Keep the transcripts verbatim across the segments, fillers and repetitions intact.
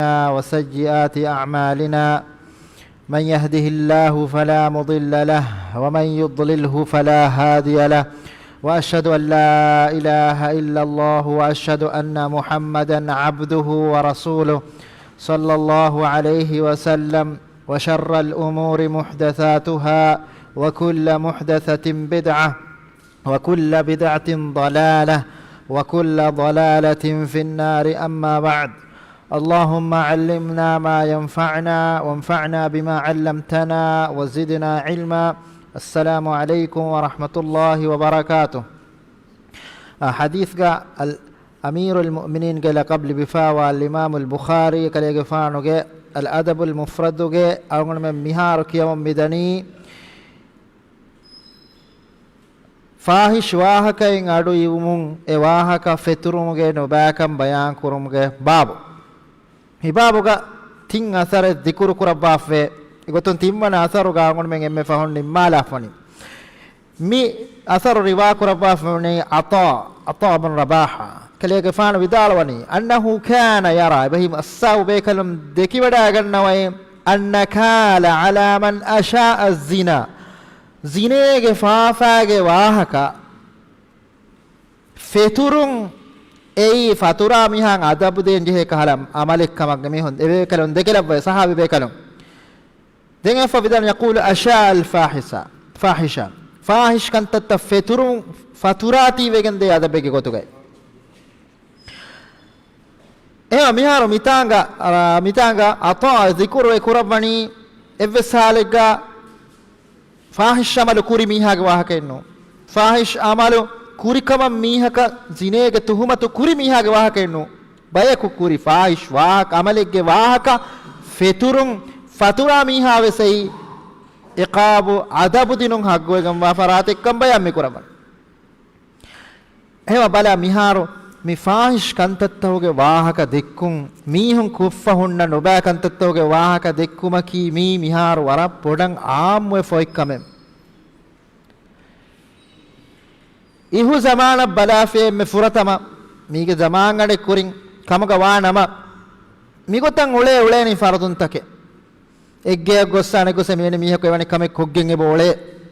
وسيئات أعمالنا. من يهده الله فلا مضل له، ومن يضلله فلا هادي له. وأشهد أن لا إله إلا الله، وأشهد أن محمدا عبده ورسوله، صلى الله عليه وسلم. وشر الأمور محدثاتها، وكل محدثة بدعة، وكل بدعة ضلالة، وكل ضلالة في النار. أما بعد، اللهم علمنا ما ينفعنا، وانفعنا بما علمتنا، وزدنا علما. السلام عليكم ورحمة الله وبركاته. އަ، ޙަދީޘްގަ އަލް އަމީރުލް މުއުމިނީންގެ ލަޤަބު ލިބިފާވާ އަލްއިމާމުލް ބުޚާރީ ކަލޭގެފާނުގެ އަލް އަދަބުލް މުފްރަދުގެ އަޅުގަނޑުމެން މިހާރު ކިޔަވަން މިދަނީ، ފާޙިޝް ވާހަކައިން އަޑު އިވުމުން އެ ވާހަކަ ފެތުރުމުގެ ނުބައިކަން ބަޔާން ކުރުމުގެ ބާބު. މި ބާބުގަ ތިން އަސަރެއް ޛިކުރު ކުރައްވާފައި. އެގޮތުން ތިންވަނަ އަސަރުގަ އަޅުގަނޑުމެން އެންމެ ފަހުން ނިންމާލާފަނީ. މި އަސަރު ރިވާ ކުރައްވާފަވަނީ ޢަޠާ، ޢަޠާ ބިން ރަބާޙާ. ކަލޭގެފާނު ވިދާޅުވަނީ، أنه كان يرى، އެބަހީ އައްސާ އުބޭކަލުން ދެކިވަޑައިގަންނަވައި، أن كال على من أشاء الزنا، ޒިނޭގެ ފާފާގެ ވާހަކަ ފެތުރުން އެއީ ފަތުރާ މީހާ އަދަބު ދޭން ޖެހޭ ކަހަލަ އަމަލެއް ކަމަށް މީހުން އެބޭކަލުން ދެކެލައްވައި، ސަހާބީ ބޭކަލުން. ދެން އެއަށްފަހު ވިދާޅުވި، يقول أشاع الفاحشة، فاحشة، ފާޙިޝް ކަންތައްތައް ފެތުރުން، ފަތުރާތީ ވެގެން ދޭ އަދަބެއްގެ ގޮތުގައި. އެހެން މިހާރު މިތާނގަ، އާ، މިތާނގަ ޢަޠާ ޛިކުރު އެ ކުރައްވަނީ އެއްވެސް ޙާލެއްގަ ފާޙިޝް ޢަމަލު ކުރި މީހާގެ ވާހަކައެއް ނޫން. ފާޙިޝް ޢަމަލު ކުރިކަމަށް މީހަކަށް ޒިނޭގެ ތުހުމަތު ކުރި މީހާގެ ވާހަކައެއް ނޫން. ބަޔަކު ކުރި ފާޙިޝް ވާހަކަ، ޢަމަލެއްގެ ވާހަކަ ފެތުރުން، ފަތުރާ މީހާ ވެސް އެއީ ޢިޤާބު، އަދަބު ދިނުން ޙައްޤުވެގެންވާ ފަރާތެއްކަން ބަޔާން މި ކުރައްވަނީ. އެހެންވީމަ ބަލާ، މިހާރު މި ފާޙިޝް ކަންތައްތަކުގެ ވާހަކަ ދެއްކުން، މީހުން ކޮށްފަ ހުންނަ ނުބައި ކަންތައްތަކުގެ ވާހަކަ ދެއްކުމަކީ މީ މިހާރު ވަރަށް ބޮޑަށް ޢާއްމުވެފަ އޮތް ކަމެއް. އިހު ޒަމާނަށް ބަލާފައި އެންމެ ފުރަތަމަ، މީގެ ޒަމާންގަނޑެއް ކުރިން ކަމުގަ ވާ ނަމަ، މިގޮތަށް އުޅޭ އުޅޭނީ ފަރުދުންތަކެއް. އެއްގެއަށް ގޮއްސާ އަނެއް ގޮސް މިވެނި މީހަކު އެވަނި ކަމެއް ކޮށްގެން އެބަ އުޅޭ.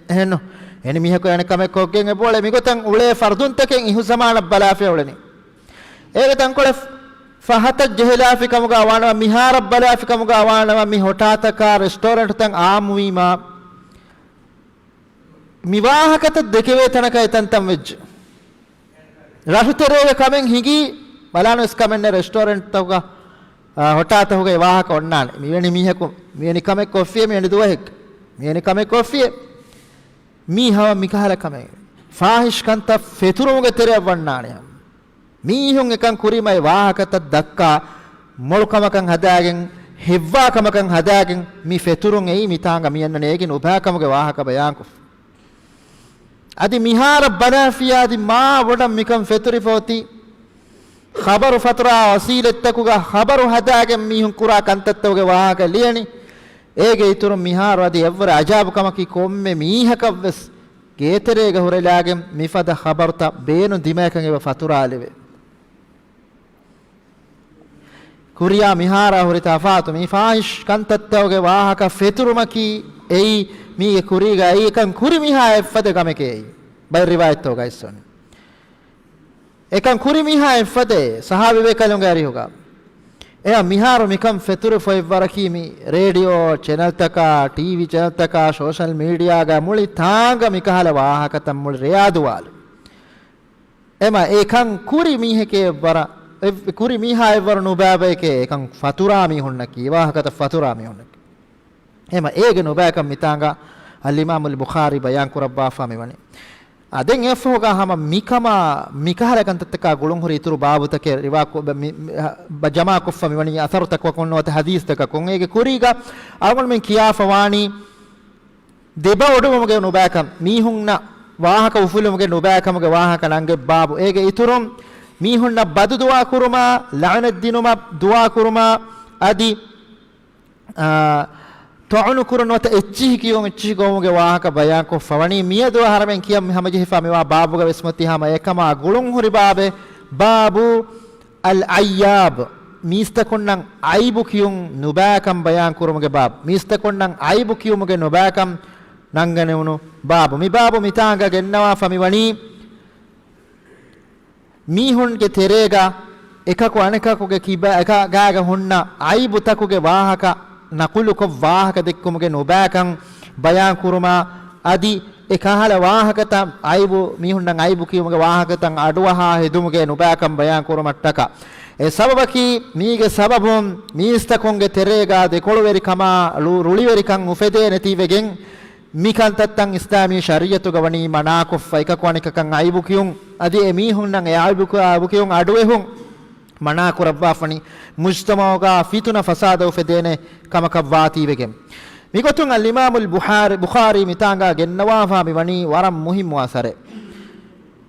އެހެންނު؟ އެވަނި މީހަކު އެވަނި ކަމެއް ކޮށްގެން އެބަ އުޅޭ. މިގޮތަށް އުޅޭ ފަރުދުންތަކެއް އިހު ޒަމާނަށް ބަލާފައި އުޅެނީ. އޭގެ ތަންކޮޅެއް ފަހަތަށް ޖެހިލާފި ކަމުގަ ވާނަމަ، މިހާރަށް ބަލާފި ކަމުގަ ވާނަމަ، މި ހޮޓާތަކާ ރެސްޓޯރެންޓްތައް ޢާއްމުވީމާ، މި ވާހަކަތައް ދެކެވޭ ތަނަކަށް އެތަންތަން ވެއްޖެ. ރަށުތެރޭގެ ކަމެއް ހިނގީ، ބަލާން ވެސް ކަމެއް ނެތް ރެސްޓޯރެންޓްތަކުގަ، އާ، ހޮޓާތަކުގައި ވާހަކަ އޮންނާނެ. މިވެނި މީހަކު، މިވެނި ކަމެއް ކޮށްފިޔޭ، މިވެނި ދުވަހެއް، މިވެނި ކަމެއް ކޮށްފިޔޭ. މީ ހަމަ މިކަހަލަ ކަމެއް. ފާޙިޝް ކަންތައް ފެތުރުމުގެ ތެރެއަށް ވަންނާނެ. މީހުން އެކަން ކުރީމަ އެ ވާހަކަތައް ދައްކާ، މޮޅު ކަމަކަށް ހަދާގެން، ހެއްވާ ކަމަކަށް ހަދާގެން، މި ފެތުރުން އެއީ މިތާނގަ މިއަންނަނީ އޭގެ ނުބައިކަމުގެ ވާހަކަ ބަޔާންކޮށްފަ. އަދި މިހާރަށް ބަލާފިޔާ އަދި މާ ބޮޑަށް މިކަން ފެތުރިފަ އޮތީ، ޚަބަރު ފަތުރާ ވަސީލަތްތަކުގަ ޚަބަރު ހަދާގެން މީހުން ކުރާ ކަންތައްތަކުގެ ވާހަކަ ލިޔަނީ. އޭގެ އިތުރުން މިހާރު އަދި އެއްވަރަށް އަޖާބު ކަމަކީ، ކޮންމެ މީހަކަށްވެސް ގޭތެރޭގަ ހުރެލާގެން މިފަދަ ޚަބަރުތައް ބޭނުން ދިމައަކަށް އެބަ ފަތުރާލެވޭ. ކުރިޔާ މިހާރާ ހުރި ތަފާތު މި ފާޙިޝް ކަންތައްތަކުގެ ވާހަކަ ފެތުރުމަކީ އެއީ، މީގެ ކުރީގަ އެއީ އެކަން ކުރި މީހާ އެއްފަދަ ކަމެކޭ. ބައެއް ރިވާޔަތްތަކުގައި އިސްވަނީ އެކަން ކުރި މީހާ އެއްފަދައޭ، ޞަޙާބީ ބޭކަލުންގެ އަރިހުގަ. އެހެން މިހާރު މިކަން ފެތުރިފަ އޮތް ވަރަކީ މި ރޭޑިއޯ ޗެނަލްތަކާ، ޓީވީ ޗެނަލްތަކާ، ސޯޝަލް މީޑިއާގަ މުޅި ތާނގަ މިކަހަލަ ވާހަކަތައް މުޅި ރެޔާ ދުވާލު. އެމަ އެކަން ކުރި މީހެކޭ އެއްވަރަށް، އެ ކުރި މީހާ އެއްވަރު ނުބައިބަޔެކޭ، އެކަން ފަތުރާ މީހުންނަކީ، ވާހަކަތައް ފަތުރާ މީހުންނަކީ. އެމަ އޭގެ ނުބައިކަން މިތާނގަ އަލްއިމާމުލް ބުޚާރީ ބަޔާން ކުރައްވާފާ މިވަނީ. އާ، ދެން އެއަށްފަހުގަ ހަމަ މިކަމާ، މިކަހަލަ ކަންތައްތަކާ ގުޅުންހުރި އިތުރު ބާބުތަކެއް ރިވާކޮށް، މި، މި، ހަ، ބަ، ޖަމާކޮށްފަ މިވަނީ އަސަރުތަކަކުން ނުވަތަ ޙަދީޘްތަކަކުން. އޭގެ ކުރީގަ އަޅުގަނޑުމެން ކިޔާފަ ވާނީ، ދެބައޮޑުވުމުގެ ނުބައިކަން، މީހުންނަށް ވާހަކަ އުފުލުމުގެ ނުބައިކަމުގެ ވާހަކަ ނަންގެ ބާބު. އޭގެ އިތުރުން، މީހުންނަށް ބަދުދުޢާ ކުރުމާ، ލަޢުނަތް ދިނުމަށް ދުޢާ ކުރުމާ، އަދި، އާ، ޠަޢުނު ކުރުން ނުވަތަ އެއްޗިހި ކިޔުން، އެއްޗިހި ގޮވުމުގެ ވާހަކަ ބަޔާންކޮށްފަ ވަނީ. މިއަދު އަހަރެމެން ކިޔަން މި ހަމަޖެހިފާ މިވާ ބާބުގަ ވެސް މަތީ ހަމަ އެކަމާ ގުޅުންހުރި ބާބެއް، ބާބު އަލް ޢައްޔާބް. މީސްތަކުންނަށް އައިބު ކިޔުން ނުބައިކަން ބަޔާން ކުރުމުގެ ބާބު. މީސްތަކުންނަށް އައިބު ކިޔުމުގެ ނުބައިކަން ނަންގަނެވުނު ބާބު. މި ބާބު މިތާނގަ ގެންނަވާފަ މިވަނީ މީހުންގެ ތެރޭގަ އެކަކު އަނެކަކުގެ ކިބަ-، އެކަ ގާގަ ހުންނަ އައިބުތަކުގެ ވާހަކަ ނަޤުލުކޮށް ވާހަކަ ދެއްކުމުގެ ނުބައިކަން ބަޔާން ކުރުމާ، އަދި އެ ކަހަލަ ވާހަކަތައް އައިބު، މީހުންނަށް އައިބު ކިޔުމުގެ ވާހަކަތައް އަޑުއަހާ ހެދުމުގެ ނުބައިކަން ބަޔާން ކުރުމަށްޓަކާ. އެ ސަބަބަކީ، މީގެ ސަބަބުން މީސްތަކުންގެ ތެރޭގަ ދެކޮޅުވެރިކަމާ ރު-، ރުޅިވެރިކަން އުފެދޭނެތީވެގެން، މި ކަންތައްތައް އިސްލާމީ ޝަރީޢަތުގަ ވަނީ މަނާކޮށްފަ، އެކަކު އަނެކަކަށް އައިބު ކިޔުން، އަދި އެ މީހުންނަށް އެ އައިބު ކި-، އައިބު ކިޔުން އަޑުއެހުން މަނާ ކުރައްވާފަނީ، މުޖްތަމަޢުގަ ފިތުނަ ފަސާދަ އުފެދޭނެ ކަމަކަށް ވާތީވެގެން. މިގޮތުން އަލްއިމާމުލް ބުޚާރި، ބުޚާރީ މިތާނގަ ގެންނަވާފަ މިވަނީ ވަރަށް މުހިއްމު އަސަރެއް.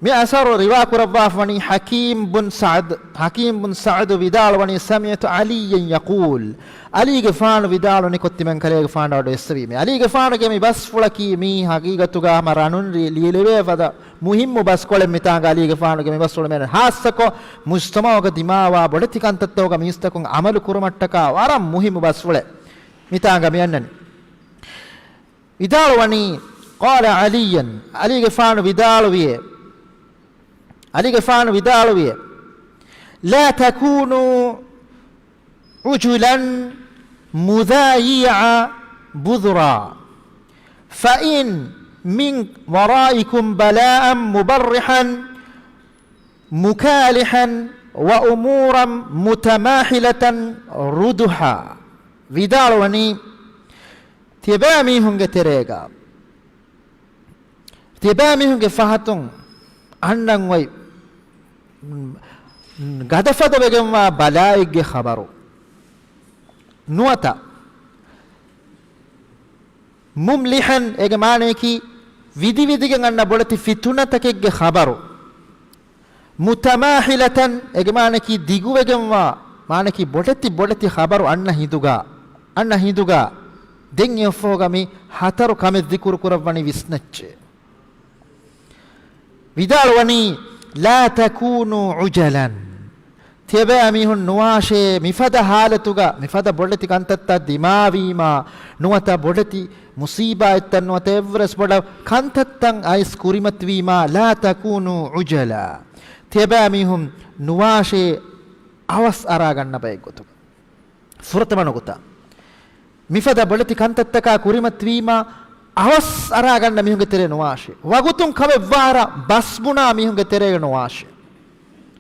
މި އަސަރު ރިވާ ކުރައްވާފަ ވަނީ ޙަކީމް ބުން ސަޢްދު، ޙަކީމް ބުން ސަޢްދު ވިދާޅުވަނީ، سمعت عليا يقول، ޢަލީގެފާނު ވިދާޅުވަނީ ކޮށް ތިމަންކަލޭގެފާނު އަޑު އެއްސެވީމޭ. ޢަލީގެފާނުގެ މި ބަސްފުޅަކީ މީ ޙަޤީޤަތުގަ ހަމަ ރަނުން ރި-، ލިޔެލެވޭ ފަދަ މުހިއްމު ބަސްފުޅެއް. މިތާނގަ ޢަލީގެފާނުގެ މި ބަސްފުޅު މިއަންނަނީ ޚާއްޞަކޮށް މުޖްތަމަޢުގަ ދިމާވާ ބޮޑެތި ކަންތައްތަކުގަ މީސްތަކުން ޢަމަލު ކުރުމަށްޓަކާ ވަރަށް މުހިއްމު ބަސްފުޅެއް މިތާނގަ މިއަންނަނީ. ވިދާޅުވަނީ، قال عليا، ޢަލީގެފާނު ވިދާޅުވިއޭ، ޢަލީގެފާނު ވިދާޅުވިއޭ، لا تكونوا عجلا مذايع بذرا، فإن من ورائكم بلاء مبرحا مكالحا وأمورا متماحلة ردحا. ވިދާޅުވަނީ، ތިޔަބައިމީހުންގެ ތެރޭގަ، ތިޔަބައިމީހުންގެ ފަހަތުން އަންނަން އޮތް ގަދަފަދަ ވެގެންވާ ބަލާއެއްގެ ޚަބަރު ނުވަތަ، މުމްލިޙަން އޭގެ މާނަޔަކީ ވިދިވިދިގެން އަންނަ ބޮޑެތި ފިތުނަތަކެއްގެ ޚަބަރު، މުތަމާޙިލަތަން އޭގެ މާނަޔަކީ ދިގުވެގެންވާ، މާނަޔަކީ ބޮޑެތި ބޮޑެތި ޚަބަރު އަންނަ ހިނދުގަ، އަންނަ ހިނދުގަ ދެން އެއަށްފަހުގަ މި ހަތަރު ކަމެއް ޛިކުރު ކުރައްވަނީ ވިސްނައްޗޭ. ވިދާޅުވަނީ، لا تكونوا عجلا. ތިޔަބައިމީހުން ނުވާށޭ، މިފަދަ ޙާލަތުގަ، މިފަދަ ބޮޑެތި ކަންތައްތައް ދިމާވީމާ، ނުވަތަ ބޮޑެތި މުޞީބާތްތައް، ނުވަތަ އެއްވެސް ބޮޑަށް ކަންތައްތައް އައިސް ކުރިމަތިވީމާ، لا تكونوا عجلا. ތިޔަބައިމީހުން ނުވާށޭ އަވަސް އަރާގަންނަ ބައެއްގޮތުގަ. ފުރަތަމަ ނުކުތާ، މިފަދަ ބޮޑެތި ކަންތައްތަކާ ކުރިމަތިވީމާ، އަވަސް އަރާގަންނަ މީހުންގެ ތެރޭ ނުވާށޭ. ވަގުތުން ކަމެއްވާއިރަށް ބަސްބުނާ މީހުންގެ ތެރޭގަ ނުވާށޭ.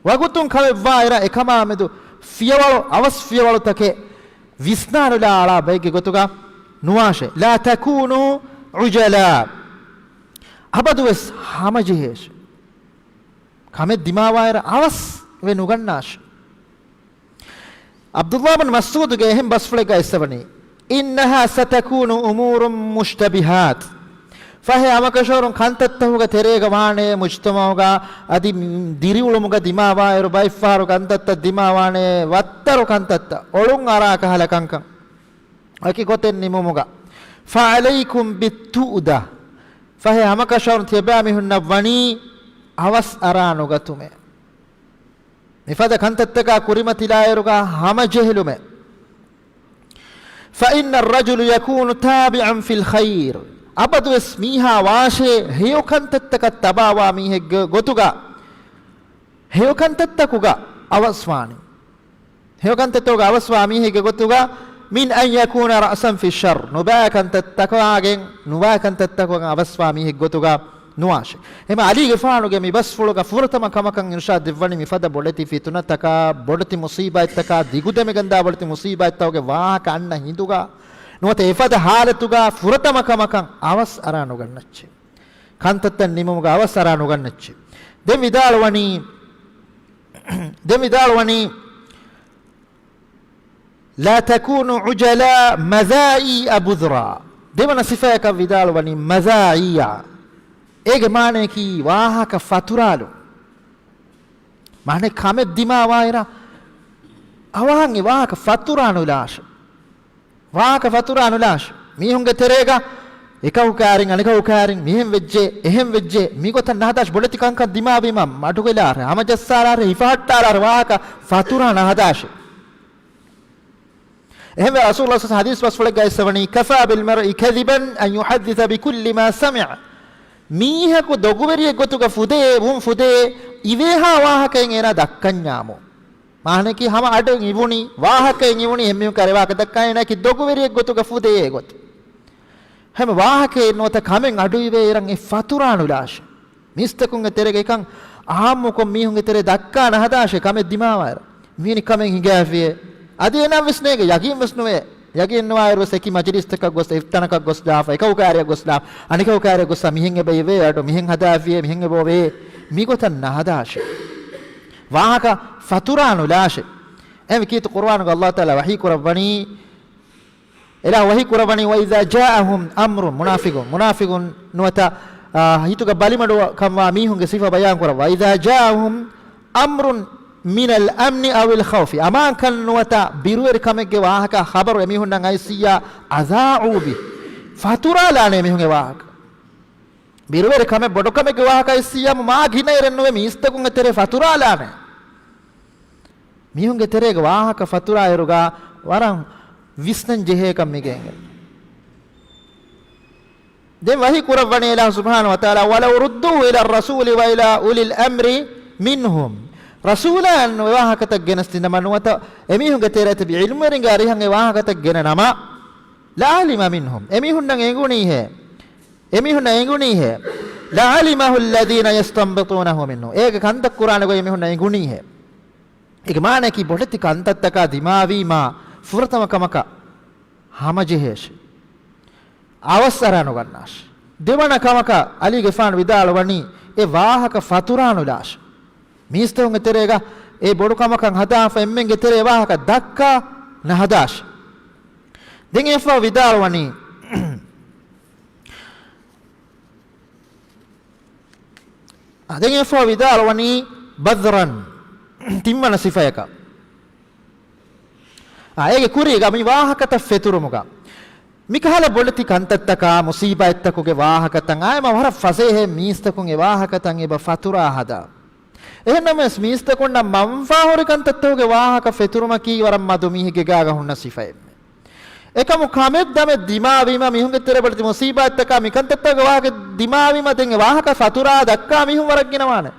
ވަގުތުން ކަމެއްވާއިރަށް އެކަމާ މެދު ފިޔަވަޅު، އަވަސް ފިޔަވަޅުތަކެއް ވިސްނާނުލާ އަޅާ ބައެއްގެ ގޮތުގަ ނުވާށޭ. لا تكونوا عجلا. އަބަދުވެސް ހަމަޖެހޭށޭ. ކަމެއް ދިމާވާއިރަށް އަވަސް ވެ ނުގަންނާށޭ. ޢަބްދުﷲ ބިން މަސްޢޫދުގެ އެހެން ބަސްފުޅެއްގަ އިސްވަނީ، إنها ستكون أمور مشتبهات. ފަހެ ހަމަކަށަވަރުން ކަންތައްތަކުގެ ތެރޭގަ ވާނެ މުޖްތަމަޢުގަ އަދި ދިރިއުޅުމުގަ ދިމާވާއިރު ބައެއްފަހަރު ކަންތައްތައް ދިމާވާނެ ވައްތަރު ކަންތައްތައް، އޮޅުން އަރާ ކަހަލަ ކަންކަން. އެކި ގޮތެއް ނިމުމުގަ، فعليكم بالتؤدة. ފަހެ ހަމަކަށަވަރުން ތިޔަބައިމީހުންނަށް ވަނީ އަވަސް އަރާ ނުގަތުމޭ. މިފަދަ ކަންތައްތަކާ ކުރިމަތިލާއިރުގަ ހަމަޖެހިލުމެއް. فإن الرجل يكون تابعا في الخير. އަބަދުވެސް މީހާ ވާށޭ ހެޔޮ ކަންތައްތަކަށް ތަބާވާ މީހެއްގެ ގޮތުގަ، ހެޔޮ ކަންތައްތަކުގަ އަވަސްވާނީ. ހެޔޮ ކަންތައްތަކުގަ އަވަސްވާ މީހެއްގެ ގޮތުގަ، من أن يكون رأسا في الشر. ނުބައި ކަންތައްތަކާގެން، ނުބައި ކަންތައްތަކުގަ އަވަސްވާ މީހެއްގެ ގޮތުގަ ނުވާށޭ. އެހެން ޢަލީގެފާނުގެ މި ބަސްފުޅުގަ ފުރަތަމަ ކަމަކަށް އިރުޝާދު ދެއްވަނީ މިފަދަ ބޮޑެތި ފިތުނަތަކާ، ބޮޑެތި މުޞީބާތްތަކާ، ދިގުދެމިގެންދާ ބޮޑެތި މުޞީބާތްތަކުގެ ވާހަކަ އަންނަ ހިނދުގަ، ނުވަތަ އެފަދަ ޙާލަތުގަ ފުރަތަމަ ކަމަކަށް އަވަސް އަރާ ނުގަންނައްޗޭ. ކަންތައްތައް ނިމުމުގަ އަވަސް އަރާ ނުގަންނައްޗޭ. ދެން ވިދާޅުވަނީ، ދެން ވިދާޅުވަނީ، لا تكونوا عجلا مذائيع بذرا. ދެވަނަ ސިފަޔަކަށް ވިދާޅުވަނީ މަޒާއީއާ. އޭގެ މާނަޔަކީ ވާހަކަ ފަތުރާލުން. މާނަ ކަމެއް ދިމާވާއިރަށް އަވަހަށް އެ ވާހަކަ ފަތުރާނުލާށޭ. ވާހަކަ ފަތުރާނުލާށޭ. މީހުންގެ ތެރޭގަ އެކަކު ކާރިން، އަނެކަކު ކާރިން، މިހެން ވެއްޖެ، އެހެން ވެއްޖެ، މިގޮތަށް ނަހަދާށޭ. ބޮޑެތި ކަންކަން ދިމާވީމަ، މަޑުގެލާށޭ، ހަމަޖައްސާލާށޭ، ހިފަހައްޓާލާށޭ، ވާހަކަ ފަތުރާ ނަހަދާށޭ. އެހެންވެ، ރަސޫލު ޞައްލަﷲު ޢަލައިހި ވަސައްލަމަ ޙަދީޘް ބަސްފުޅެއްގަ އައިސްވަނީ، "كفى بالمرء كذبا أن يحدث بكل ما سمع." މީހަކު ދޮގުވެރިއެއް ގޮތުގަ ފުދޭ، ވުން ފުދޭ، އިވޭހާ ވާހަކައެއް އޭނާ ދައްކަންޏާމު. މާނައަކީ ހަމަ އަޑެއް އިވުނީ، ވާހަކައެއް އިވުނީ، އެހެން މީހަކަށް ވާހަކަ ދައްކާ އޭނާއަކީ ދޮގުވެރިއެއް ގޮތުގަ ފުދޭ އެ ގޮތު. ހަމަ ވާހަކައެއް ނުވަތަ ކަމެއް އަޑުއިވޭ އިރަށް އެ ފަތުރާ ނުލާށޭ. މީސްތަކުންގެ ތެރޭގަ އެކަން އާއްމުކޮށް މީހުންގެ ތެރޭ ދައްކާ ނަހަދާށޭ ކަމެއް ދިމާވާއިރަށް. މިވެނި ކަމެއް ހިނގާފިޔޭ. އަދި އޭނާ ވެސް ނޭނގެ، ޔަގީން ވެސް ނުވޭ. ޔަގީން ނުވާއިރު ވެސް އެކި މަޖިލީސްތަކަށް ގޮސް، އެއްތަނަކަށް ގޮސްލާފަ، އެކައު ކާރިއަށް ގޮސްލާފަ، އަނެކައު ކާރިއަށް ގޮސްލާ، މިހެން އެބަ އިވޭ އަޑު، މިހެން ހަދާފިޔޭ، މިހެން އެބަ އޮވޭ. މިގޮތަށް ނަހަދާށޭ. ވާހަކަ ފަތުރާ ނުލާށޭ. އެހެންވެ ކީރިތި ޤުރުއާނުގަ ﷲ ތަޢާލާ ވަޙީ ކުރައްވަނީ، އިލާހު ވަޙީ ކުރައްވަނީ، "وإذا جاءهم أمر"، މުނާފިގުން، މުނާފިގުން ނުވަތަ، އާ، ހިތުގަ ބަލިމަޑުކަންވާ މީހުންގެ ސިފަ ބަޔާން ކުރައްވާ، "إذا جاءهم أمر من الأمن أو الخوف"، އަމާންކަން ނުވަތަ ބިރުވެރިކަމެއްގެ ވާހަކަ ޚަބަރު އެމީހުންނަށް އައިސިއްޔާ، "أذاعوا به"، ފަތުރާލާނެ މީހުން އެ ވާހަކަ. ބިރުވެރި ކަމެއް ބޮޑު ކަމެއްގެ ވާހަކަ އައިސިއްޔާމު މާ ގިނައިރެއް ނުވެ މީސްތަކުންގެ ތެރޭ ފަތުރާލާނެ. މީހުންގެ ތެރޭގަ ވާހަކަ ފަތުރާއިރުގަ ވަރަށް ވިސްނަން ޖެހޭކަން މިގެންގެ. ދެން ވަޙީ ކުރައްވަނީ އިލާހު ސުބްޙާނަހު ވަތަޢާލާ، "ولو ردوه إلى الرسول وإلى أولي الأمر منهم." ރަސޫލާއަށް އެ ވާހަކަތައް ގެނެސްދިނަމަ ނުވަތަ އެމީހުންގެ ތެރޭ ތިބި ޢިލްމުވެރިންގެ އަރިހަށް އެ ވާހަކަތައް ގެނަނަމަ، "لعلم منهم"، އެމީހުންނަށް އެނގުނީހޭ، އެމީހުންނަށް އެނގުނީހޭ، "لعلمه الذين يستنبطونه منه"، އޭގެ ކަންތައް ކުރާނެގޮތް އެމީހުންނަށް އެނގުނީހޭ. އޭގެ މާނައަކީ ބޮޑެތި ކަންތައްތަކާ ދިމާވީމާ ފުރަތަމަ ކަމަކަށް ހަމަޖެހޭށޭ. އަވަސް އަރާ ނުގަންނާށޭ. ދެވަނަ ކަމަކަށް އަލީގެފާނު ވިދާޅުވަނީ އެ ވާހަކަ ފަތުރާ ނުލާށޭ. މީސްތަކުންގެ ތެރޭގަ އެ ބޮޑު ކަމަކަށް ހަދާފަ އެންމެންގެ ތެރޭ ވާހަކަ ދައްކާ ނަހަދާށޭ. ދެން އެފަ ވިދާޅުވަނީ އާ، ދެން އެފަ ވިދާޅުވަނީ ބަދްރަން، ތިންވަނަ ސިފަޔަކަށް. އާ، އޭގެ ކުރީގަ މި ވާހަކަތައް ފެތުރުމުގަ މިކަހަލަ ބޮޑެތި ކަންތައްތަކާ މުސީބާތްތަކުގެ ވާހަކަތައް އާއެމަ ވަރަށް ފަސޭހައިން މީސްތަކުން އެ ވާހަކަތައް އެބަ ފަތުރާ ހަދާ. އެހެންނަމަވެސް މީސްތަކުންނަށް މަންފާހުރި ކަންތައްތަކުގެ ވާހަކަ ފެތުރުމަކީ ވަރަށް މަދު މީހެއްގެ ގާގަ ހުންނަ ސިފައެއް. އެކަމު ކަމެއް ދަމެއް ދިމާވީމަ، މީހުންގެ ތެރޭ ބޮޑެތި މުސީބާތްތަކާ މިކަންތައްތަކުގެ ވާހަކަ ދިމާވީމަ، ދެން އެ ވާހަކަ ފަތުރާ ދައްކާ މީހުން ވަރަށް ގިނަވާނެ.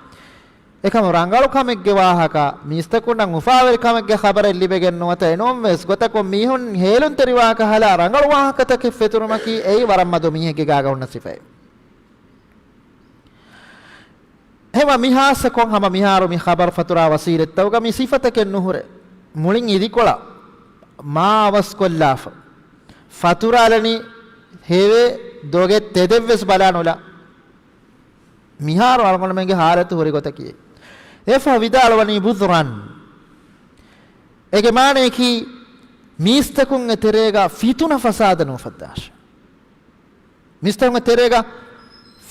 އެކަމު ރަނގަޅު ކަމެއްގެ ވާހަކަ، މީސްތަކުންނަށް އުފާވެރި ކަމެއްގެ ޚަބަރެއް ލިބެގެން ނުވަތަ އެނޫންވެސް ގޮތަކުން މީހުން ހޭލުންތެރިވާ ކަހަލަ ރަނގަޅު ވާހަކަތަކެއް ފެތުރުމަކީ އެއީ ވަރަށް މަދު މީހެއްގެ ގާގަ ހުންނަ ސިފައެއް. ހެމަ މިހާސަކޮށް ހަމަ މިހާރު މި ޚަބަރު ފަތުރާ ވަސީލަތްތަކުގަ މި ސިފަތަކެއް ނުހުރޭ. މުޅިން އިދިކޮޅަށް މާ އަވަސްކޮށްލާފަ. ފަތުރާލަނީ ހެވޭ ދޮގެއް ތެދެއްވެސް ބަލާ ނުލާ. މިހާރު އަޅުގަނޑުމެންގެ ހާލަތު ހުރި ގޮތަކީ. އެފަ ވިދާޅުވަނީ ބުދުރަން. އޭގެ މާނަޔަކީ މީސްތަކުންގެ ތެރޭގަ ފިތުނަ ފަސާދަ ނޫފައްދާށޭ. މީސްތަކުންގެ ތެރޭގަ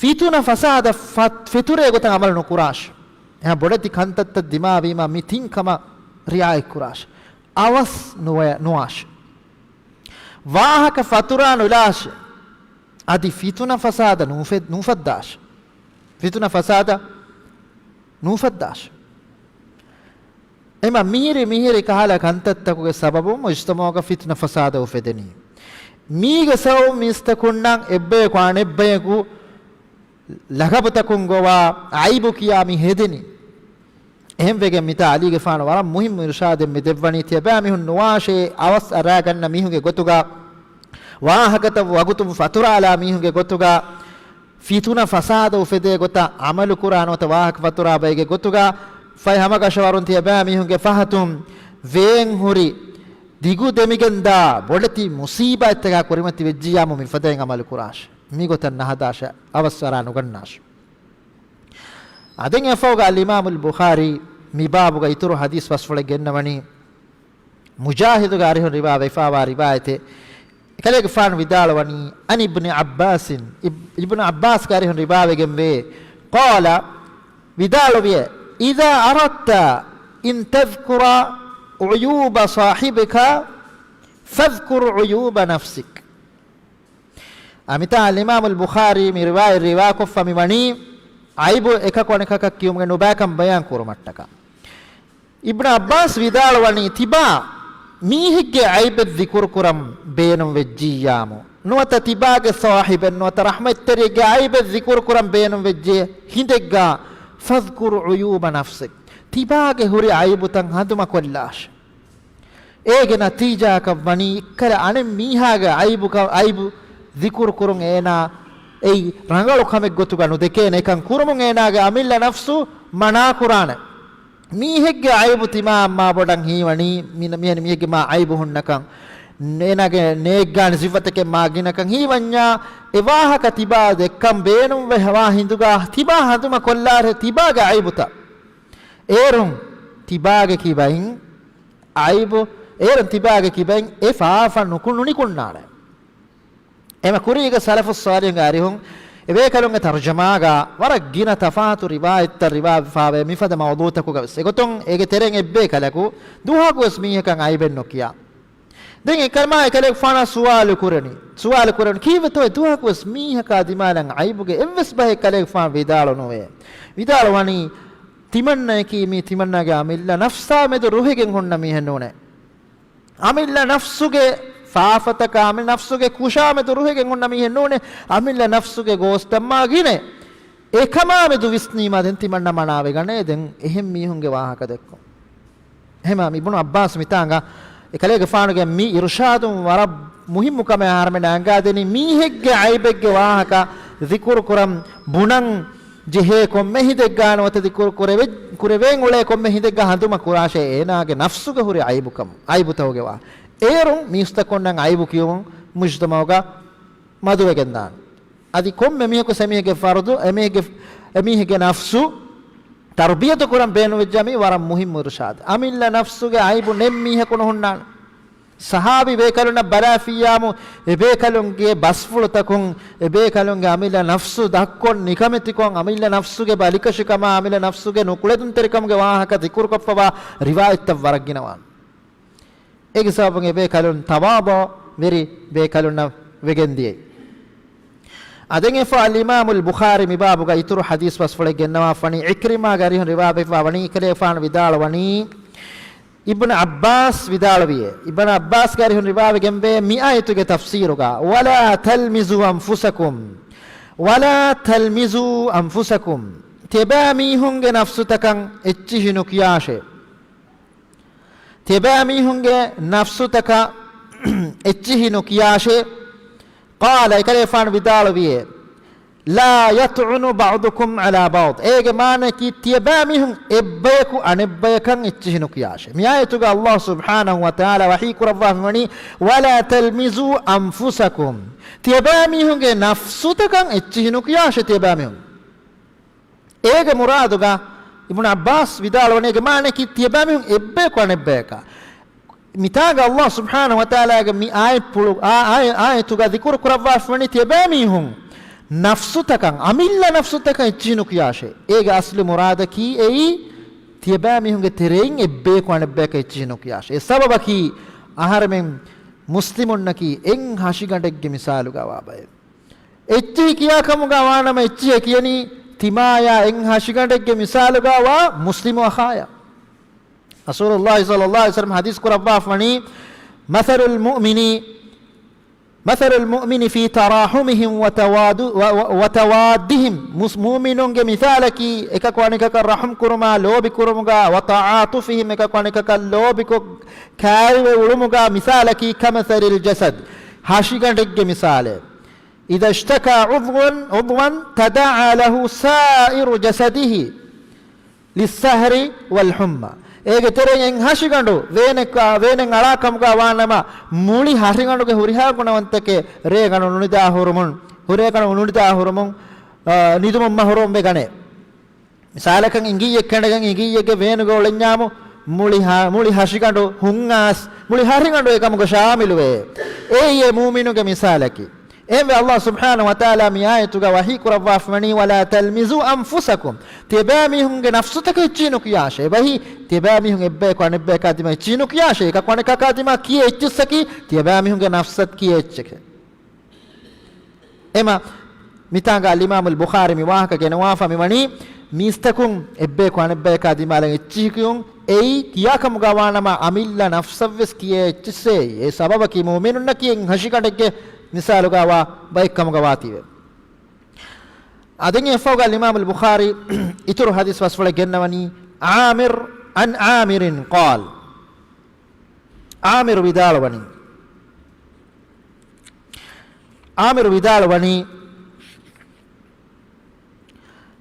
ފިތުނަ ފަސާދަ ފަ-، ފެތުރޭ ގޮތަށް ޢަމަލު ނުކުރާށޭ. އެހާ ބޮޑެތި ކަންތައްތައް ދިމާވީމަ މި ތިން ކަމަށް ރިޢާޔަތް ކުރާށޭ. އަވަސް ނުވެ-، ނުވާށޭ. ވާހަކަ ފަތުރާ ނުލާށޭ. އަދި ފިތުނަ ފަސާދަ ނޫފެ-، ނޫފައްދާށޭ. ފިތުނަ ފަސާދަ ނޫފައްދާށޭ. އެމަ މިހިރި މިހިރި ކަހަލަ ކަންތައްތަކުގެ ސަބަބުން މުޖްތަމަޢުގަ ފިތުނަ ފަސާދަ އުފެދެނީ. މީގެ ސަބަބުން މީސްތަކުންނަށް އެއްބަޔަކު އަނެއްބަޔަކު ލަޤަބުތަކުން ގޮވާ އައިބު ކިޔާ މި ހެދެނީ. އެހެންވެގެން މިތާ އަލީގެފާނު ވަރަށް މުހިއްމު އިރުޝާދެއް މި ދެއްވަނީ ތިޔަބައިމީހުން ނުވާށޭ އަވަސް އަރާގަންނަ މީހުންގެ ގޮތުގަ ވާހަކަތައް ވަގުތުން ފަތުރާލާ މީހުންގެ ގޮތުގަ ފިތުނަ ފަސާދަ އުފެދޭ ގޮތަށް ޢަމަލު ކުރާ ނުވަތަ ވާހަކަ ފަތުރާ ބައެއްގެ ގޮތުގަ ފަތް ހަމަކަށަވަރުން ތިޔަބައިމީހުންގެ ފަހަތުން ވޭން ހުރި ދިގު ދެމިގެންދާ ބޮޑެތި މުސީބާތްތަކާ ކުރިމަތި ވެއްޖިއްޔާމު މިފަދައިން ޢަމަލު ކުރާށޭ. މިގޮތަށް ނަހަދާށޭ އަވަސް އަރާ ނުގަންނާށޭ. އާ، ދެން އެފަހުގަ އަލްއިމާމުލް ބުޚާރީ މި ބާބުގަ އިތުރު ޙަދީޘް ބަސްފުޅެއް ގެންނަވަނީ، މުޖާހިދުގެ އަރިހުން ރިވާވެފާވާ ރިވާޔަތެއް. އެކަލޭގެފާނު ވިދާޅުވަނީ، عن ابن عباس، އިބް-، އިބްނު ޢައްބާސްގެ އަރިހުން ރިވާވެގެންވޭ، قال، ވިދާޅުވިޔޭ، إذا أردت أن تذكر عيوب صاحبك فاذكر عيوب نفسك. އަ، މިތާ އަލްއިމާމުލް ބުޚާރީ މި ރިވާޔަތް ރިވާކޮށްފަ މި ވަނީ، ޢައިބު އެކަކު އަނެކަކަށް ކިޔުމުގެ ނުބައިކަން ބަޔާން ކުރުމަށްޓަކާ. އިބްނު ޢައްބާސް ވިދާޅުވަނީ، ތިބާ މީހެއްގެ އައިބެއް ޒިކުރުކުރަން ބޭނުން ވެއްޖިއްޔާމު، ނުވަތަ ތިބާގެ ސާހިބެއް ނުވަތަ ރަޙްމަތްތެރިއެއްގެ އައިބެއް ޒިކުރުކުރަން ބޭނުން ވެއްޖެ ހިނދެއްގަ، فاذكر عيوب نفسك، ތިބާގެ ހުރި އައިބުތައް ހަނދުމަކޮށްލާށެ. އޭގެ ނަތީޖާއަކަށް ވަނީ އެއްކަލަ އަނެއް މީހާގެ އައިބު، އައިބު ޒިކުރު ކުރުން އޭނާ އެއީ ރަނގަޅު ކަމެއް ގޮތުގަ ނުދެކޭނެ. އެކަން ކުރުމުން އޭނާގެ އަމިއްލަ ނަފްސު މަނާކުރާނެ. މީހެއްގެ އައިބު ތިމާ އައްމާ ބޮޑަށް ހީވަނީ، މި-، މި-، މީހެއްގެ މާ އައިބު ހުންނަކަން، އޭނާގެ ނޭއްގާނެ ސިފަތަކެއް މާ ގިނަކަން ހީވަންޏާ، އެ ވާހަކަ ތިބާ ދެއްކަން ބޭނުންވެ ހަވާ ހިނދުގަ ތިބާ ހަނދުމަ ކޮށްލާށޭ ތިބާގެ އައިބުތައް. އޭރުން ތިބާގެ ކިބައިން އައިބު، އޭރުން ތިބާގެ ކިބައިން އެ ފާފަ ނުކު-، ނުނިކުންނާނެ. އެމަ ކުރީގެ ސަލަފުއް ޞާލިޙުގެ އަރިހުން އެބޭކަލުންގެ ތަރްޖަމާގަ ވަރަށް ގިނަ ތަފާތު ރިވާޔަތްތައް ރިވާވެފާވޭ މިފަދަ މައުޟޫޢުތަކުގަ ވެސް. އެގޮތުން އޭގެ ތެރެއިން އެއްބޭކަލަކު ދުވަހަކު ވެސް މީހަކަށް އައިބެއް ނުކިޔާ. ދެން އެކަމާ އެކަލޭގެފާނާ ސުވާލު ކުރަނީ. ސުވާލު ކުރަނީ، ކީއްވެތޯ އެ ދުވަހަކު ވެސް މީހަކާ ދިމާލަށް އައިބުގެ އެއްވެސް ބަހެއް ކަލޭގެފާނު ވިދާޅު ނުވޭ. ވިދާޅު ވަނީ، ތިމަންނައަކީ މީ ތިމަންނާގެ އަމިއްލަ ނަފްސާ މެދު ރުހިގެން ހުންނަ މީހެއް ނޫނޭ. އަމިއްލަ ނަފްސުގެ ފާފަތަކާ، އަމިއްލަ ނަފްސުގެ ކުށާ މެދު ރުހިގެން ހުންނަ މީހެއް ނޫނޭ. އަމިއްލަ ނަފްސުގެ ގޯސްތައްމާ ގިނަ. އެކަމާ މެދު ވިސްނީމާ ދެން ތިމަންނަ މަނާވެގަނޭ ދެން އެހެން މީހުންގެ ވާހަކަ ދެއްކުން. އެހެމާ އިބްނު އައްބާސް މިތާނގަ އެކަލޭގެފާނުގެ މި އިރުޝާދުން ވަރަށް މުހިއްމު ކަމެއް އަހަރެމެންނަށް އަންގާދެނީ، މީހެއްގެ އައިބެއްގެ ވާހަކަ ޒިކުރު ކުރަން ބުނަން ޖެހޭ ކޮންމެ ހިނދެއްގާ ނުވަތަ ޒިކުރު ކުރެވެ-، ކުރެވޭން އުޅޭ ކޮންމެ ހިނދެއްގާ ހަނދުމަ ކުރާށޭ އޭނާގެ ނަފްސުގެ ހުރި އައިބުކަމު، އައިބުތަކުގެ ވާ. އޭރުން މީސްތަކުންނަށް އައިބު ކިޔުމުން މުޖްތަމަޢުގަ މަދުވެގެންދާނެ. އަދި ކޮންމެ މީހަކު އެމީހެއްގެ ފަރުދު، އެމީހެއްގެ، އެމީހެއްގެ ނަފްސު ތަރުބިޔަތު ކުރަން ބޭނުންވެއްޖާ މީ ވަރަށް މުހިއްމު އިރުޝާދެއް. އަމިއްލަ ނަފްސުގެ އައިބު ނެތް މީހަކު ނުހުންނާނެ. ޞަޙާބީ ބޭކަލުންނަށް ބަލާފިއްޔާމު، އެބޭކަލުންގެ ބަސްފުޅުތަކުން، އެބޭކަލުންގެ އަމިއްލަ ނަފްސު ދަށްކޮށް ނިކަމެތިކޮށް، އަމިއްލަ ނަފްސުގެ ބަލިކަށިކަމާ، އަމިއްލަ ނަފްސުގެ ނުކުޅެދުންތެރިކަމުގެ ވާހަކަ ޒިކުރުކޮށްފަވާ ރިވާޔަތްތައް ވަރަށް ގިނަވާނެ. އޭގެ ސަބަބުން އެބޭކަލުން ތަވާޟުޢުވެރި ބޭކަލުންނަށް ވެގެންދިޔައީ. އާދެން އެފާ އަލްއިމާމުލް ބުޚާރީ މިބާބުގަ އިތުރު ޙަދީޘް ބަސްފުޅެއް ގެންނަވާފަނީ، ޢިކްރިމާގެ އަރިހުން ރިވާވެފާ ވަނީ، އެކަލޭފާނު ވިދާޅުވަނީ، އިބްނު ޢައްބާސް ވިދާޅުވިއޭ، އިބްނު ޢައްބާސްގެ އަރިހުން ރިވާވެގެންވޭ މި އާޔަތުގެ ތަފްސީރުގަ، "ولا تلمزوا أنفسكم، ولا تلمزوا أنفسكم." ތިޔަބައި މީހުންގެ ނަފްސުތަކަށް އެއްޗިހި ނުކިޔާށޭ. ތިޔަބައިމީހުންގެ ނަފްސުތަކަށް އެއްޗިހި ނުކިޔާށޭ. قال، އެކަލޭފާނު ވިދާޅުވިއޭ، "لا يطعن بعضكم على بعض." އޭގެ މާނައަކީ، ތިޔަބައިމީހުން އެއްބަޔަކު އަނެއްބަޔަކަށް އެއްޗިހި ނުކިޔާށޭ. މި އާޔަތުގަ ﷲ ސުބްޙާނަހޫ ވަތަޢާލާ ވަޙީ ކުރައްވާފައިވަނީ، "ولا تلمزوا أنفسكم." ތިޔަބައިމީހުންގެ ނަފްސުތަކަށް އެއްޗިހި ނުކިޔާށޭ ތިޔަބައިމީހުން. އޭގެ މުރާދުގަ އިބްނު ޢައްބާސް ވިދާޅުވަނީ، އޭގެ މާނައަކީ ތިޔަބައިމީހުން އެއްބަޔަކު އަނެއްބަޔަކަށް. މިތާގަ ﷲ ސުބްޙާނަހޫ ވަތަޢާލާގެ މި އާޔަތްޕުޅު، އާ، އާޔަ-، އާޔަތުގަ ޛިކުރު ކުރައްވާފައިވަނީ ތިޔަބައިމީހުން ނަފްސުތަކަށް، އަމިއްލަ ނަފްސުތަކަށް އެއްޗިހި ނުކިޔާށޭ. އޭގެ އަސްލު މުރާދަކީ އެއީ، ތިޔަބައިމީހުންގެ ތެރެއިން އެއްބަޔަކު އަނެއްބަޔަކަށް އެއްޗިހި ނުކިޔާށޭ. އެ ސަބަބަކީ، އަހަރެމެން މުސްލިމުންނަކީ އެއް ހަށިގަނޑެއްގެ މިސާލުގަ ވާ ބައެއް. އެއްޗިހި ކިޔާ ކަމުގަ ވާނަމަ، އެއްޗިހި ކިޔަނީ ތިމާޔާ އެއް ހަށިގަނޑެއްގެ މިސާލުގަ ވާ މުސްލިމު އަޚާޔާ. ރަސޫލުﷲ ޞައްލަﷲ ޢަލައިހި ވަސައްލަމަ ޙަދީޘް ކުރައްވާފަނީ، "مثل المؤمن، مثل المؤمن في تراحمهم وتواد-، و-، و-، وتوادهم." މުސް-، މުއުމިނުންގެ މިސާލަކީ، އެކަކު އަނެކަކަށް ރަޙުމް ކުރުމާ، ލޯބި ކުރުމުގަ، "وتعاطفهم"، އެކަކު އަނެކަކަށް ލޯބިކޮށް، ކާރިވެ އުޅުމުގަ މިސާލަކީ، "كمثل الجسد"، ހަށިގަނޑެއްގެ މިސާލެއް. "إذا اشتكى عضو، عضوا تداعى له سائر جسده بالسهر والحمى." އޭގެ ތެރެއިން އެއް ހަށިގަނޑު ވޭނެއް، ވޭނެއް އަޅާ ކަމުގަ ވާނަމަ، މުޅި ހަށިގަނޑުގެ ހުރިހާ ގުނަވަންތަކެއް ރޭގަނޑު ނުނިދާ ހުރުމުން، ރޭގަނޑު ނުނިދާ ހުރުމުން، އާ، ނިދުމުން މަޙްރޫމް ވެ ގަނޭ. މިސާލަކަށް އިނގިއްޔެއް ކެނޑެގެން އިނގިއްޔެއްގެ ވޭނުގަ އުޅެންޏާމު، މުޅި ހަ-، މުޅި ހަށިގަނޑު ހުންއާސް، މުޅި ހަށިގަނޑު އެކަމުގަ ޝާމިލުވޭ. އެއީ އެ މުއުމިނުގެ މިސާލަކީ. އެހެންވެ، ﷲ ސުބްޙާނަހޫ ވަތަޢާލާ މި އާޔަތުގަ ވަޙީ ކުރައްވާފަވަނީ، "ولا تلمزوا أنفسكم." ތިޔަބައިމީހުންގެ ނަފްސުތަކަށް އެއްޗިހި ނުކިޔާށޭ. އެބަހީ، ތިޔަބައިމީހުން އެއްބަޔަކު އަނެއްބަޔަކާ ދިމާ އެއްޗިހި ނުކިޔާށޭ. އެކަކު އަނެކަކާ ދިމާ ކިޔޭ އެއްޗިއްސަކީ، ތިޔަބައިމީހުންގެ ނަފްސަށް ކިޔޭ އެއްޗެކޭ. އެމަ، މިތާނގަ އަލްއިމާމުލް ބުޚާރީ މި ވާހަކަ ގެނަވާފަ މިވަނީ، މީސްތަކުން އެއްބަޔަކު އަނެއްބަޔަކާ ދިމާލަށް އެއްޗިހި ކިޔުން އެއީ ކިޔާ ކަމުގަ ވާނަމަ، އަމިއްލަ ނަފްސަށްވެސް ކިޔޭ އެއްޗިއްސޭ. އެ ސަބަބަކީ މުއުމިނުންނަކީ އެއް ހަށިގަނޑެއްގެ މިސާލުގަ ވާ ބައެއް ކަމުގަ ވާތީވެ. އަދި އެފަހުގަ އަލްއިމާމުލް ބުޚާރީ އިތުރު ޙަދީޘް ބަސްފުޅެއް ގެންނަވަނީ، عامر، عن عامر قال، ޢާމިރު ވިދާޅުވަނީ، ޢާމިރު ވިދާޅުވަނީ،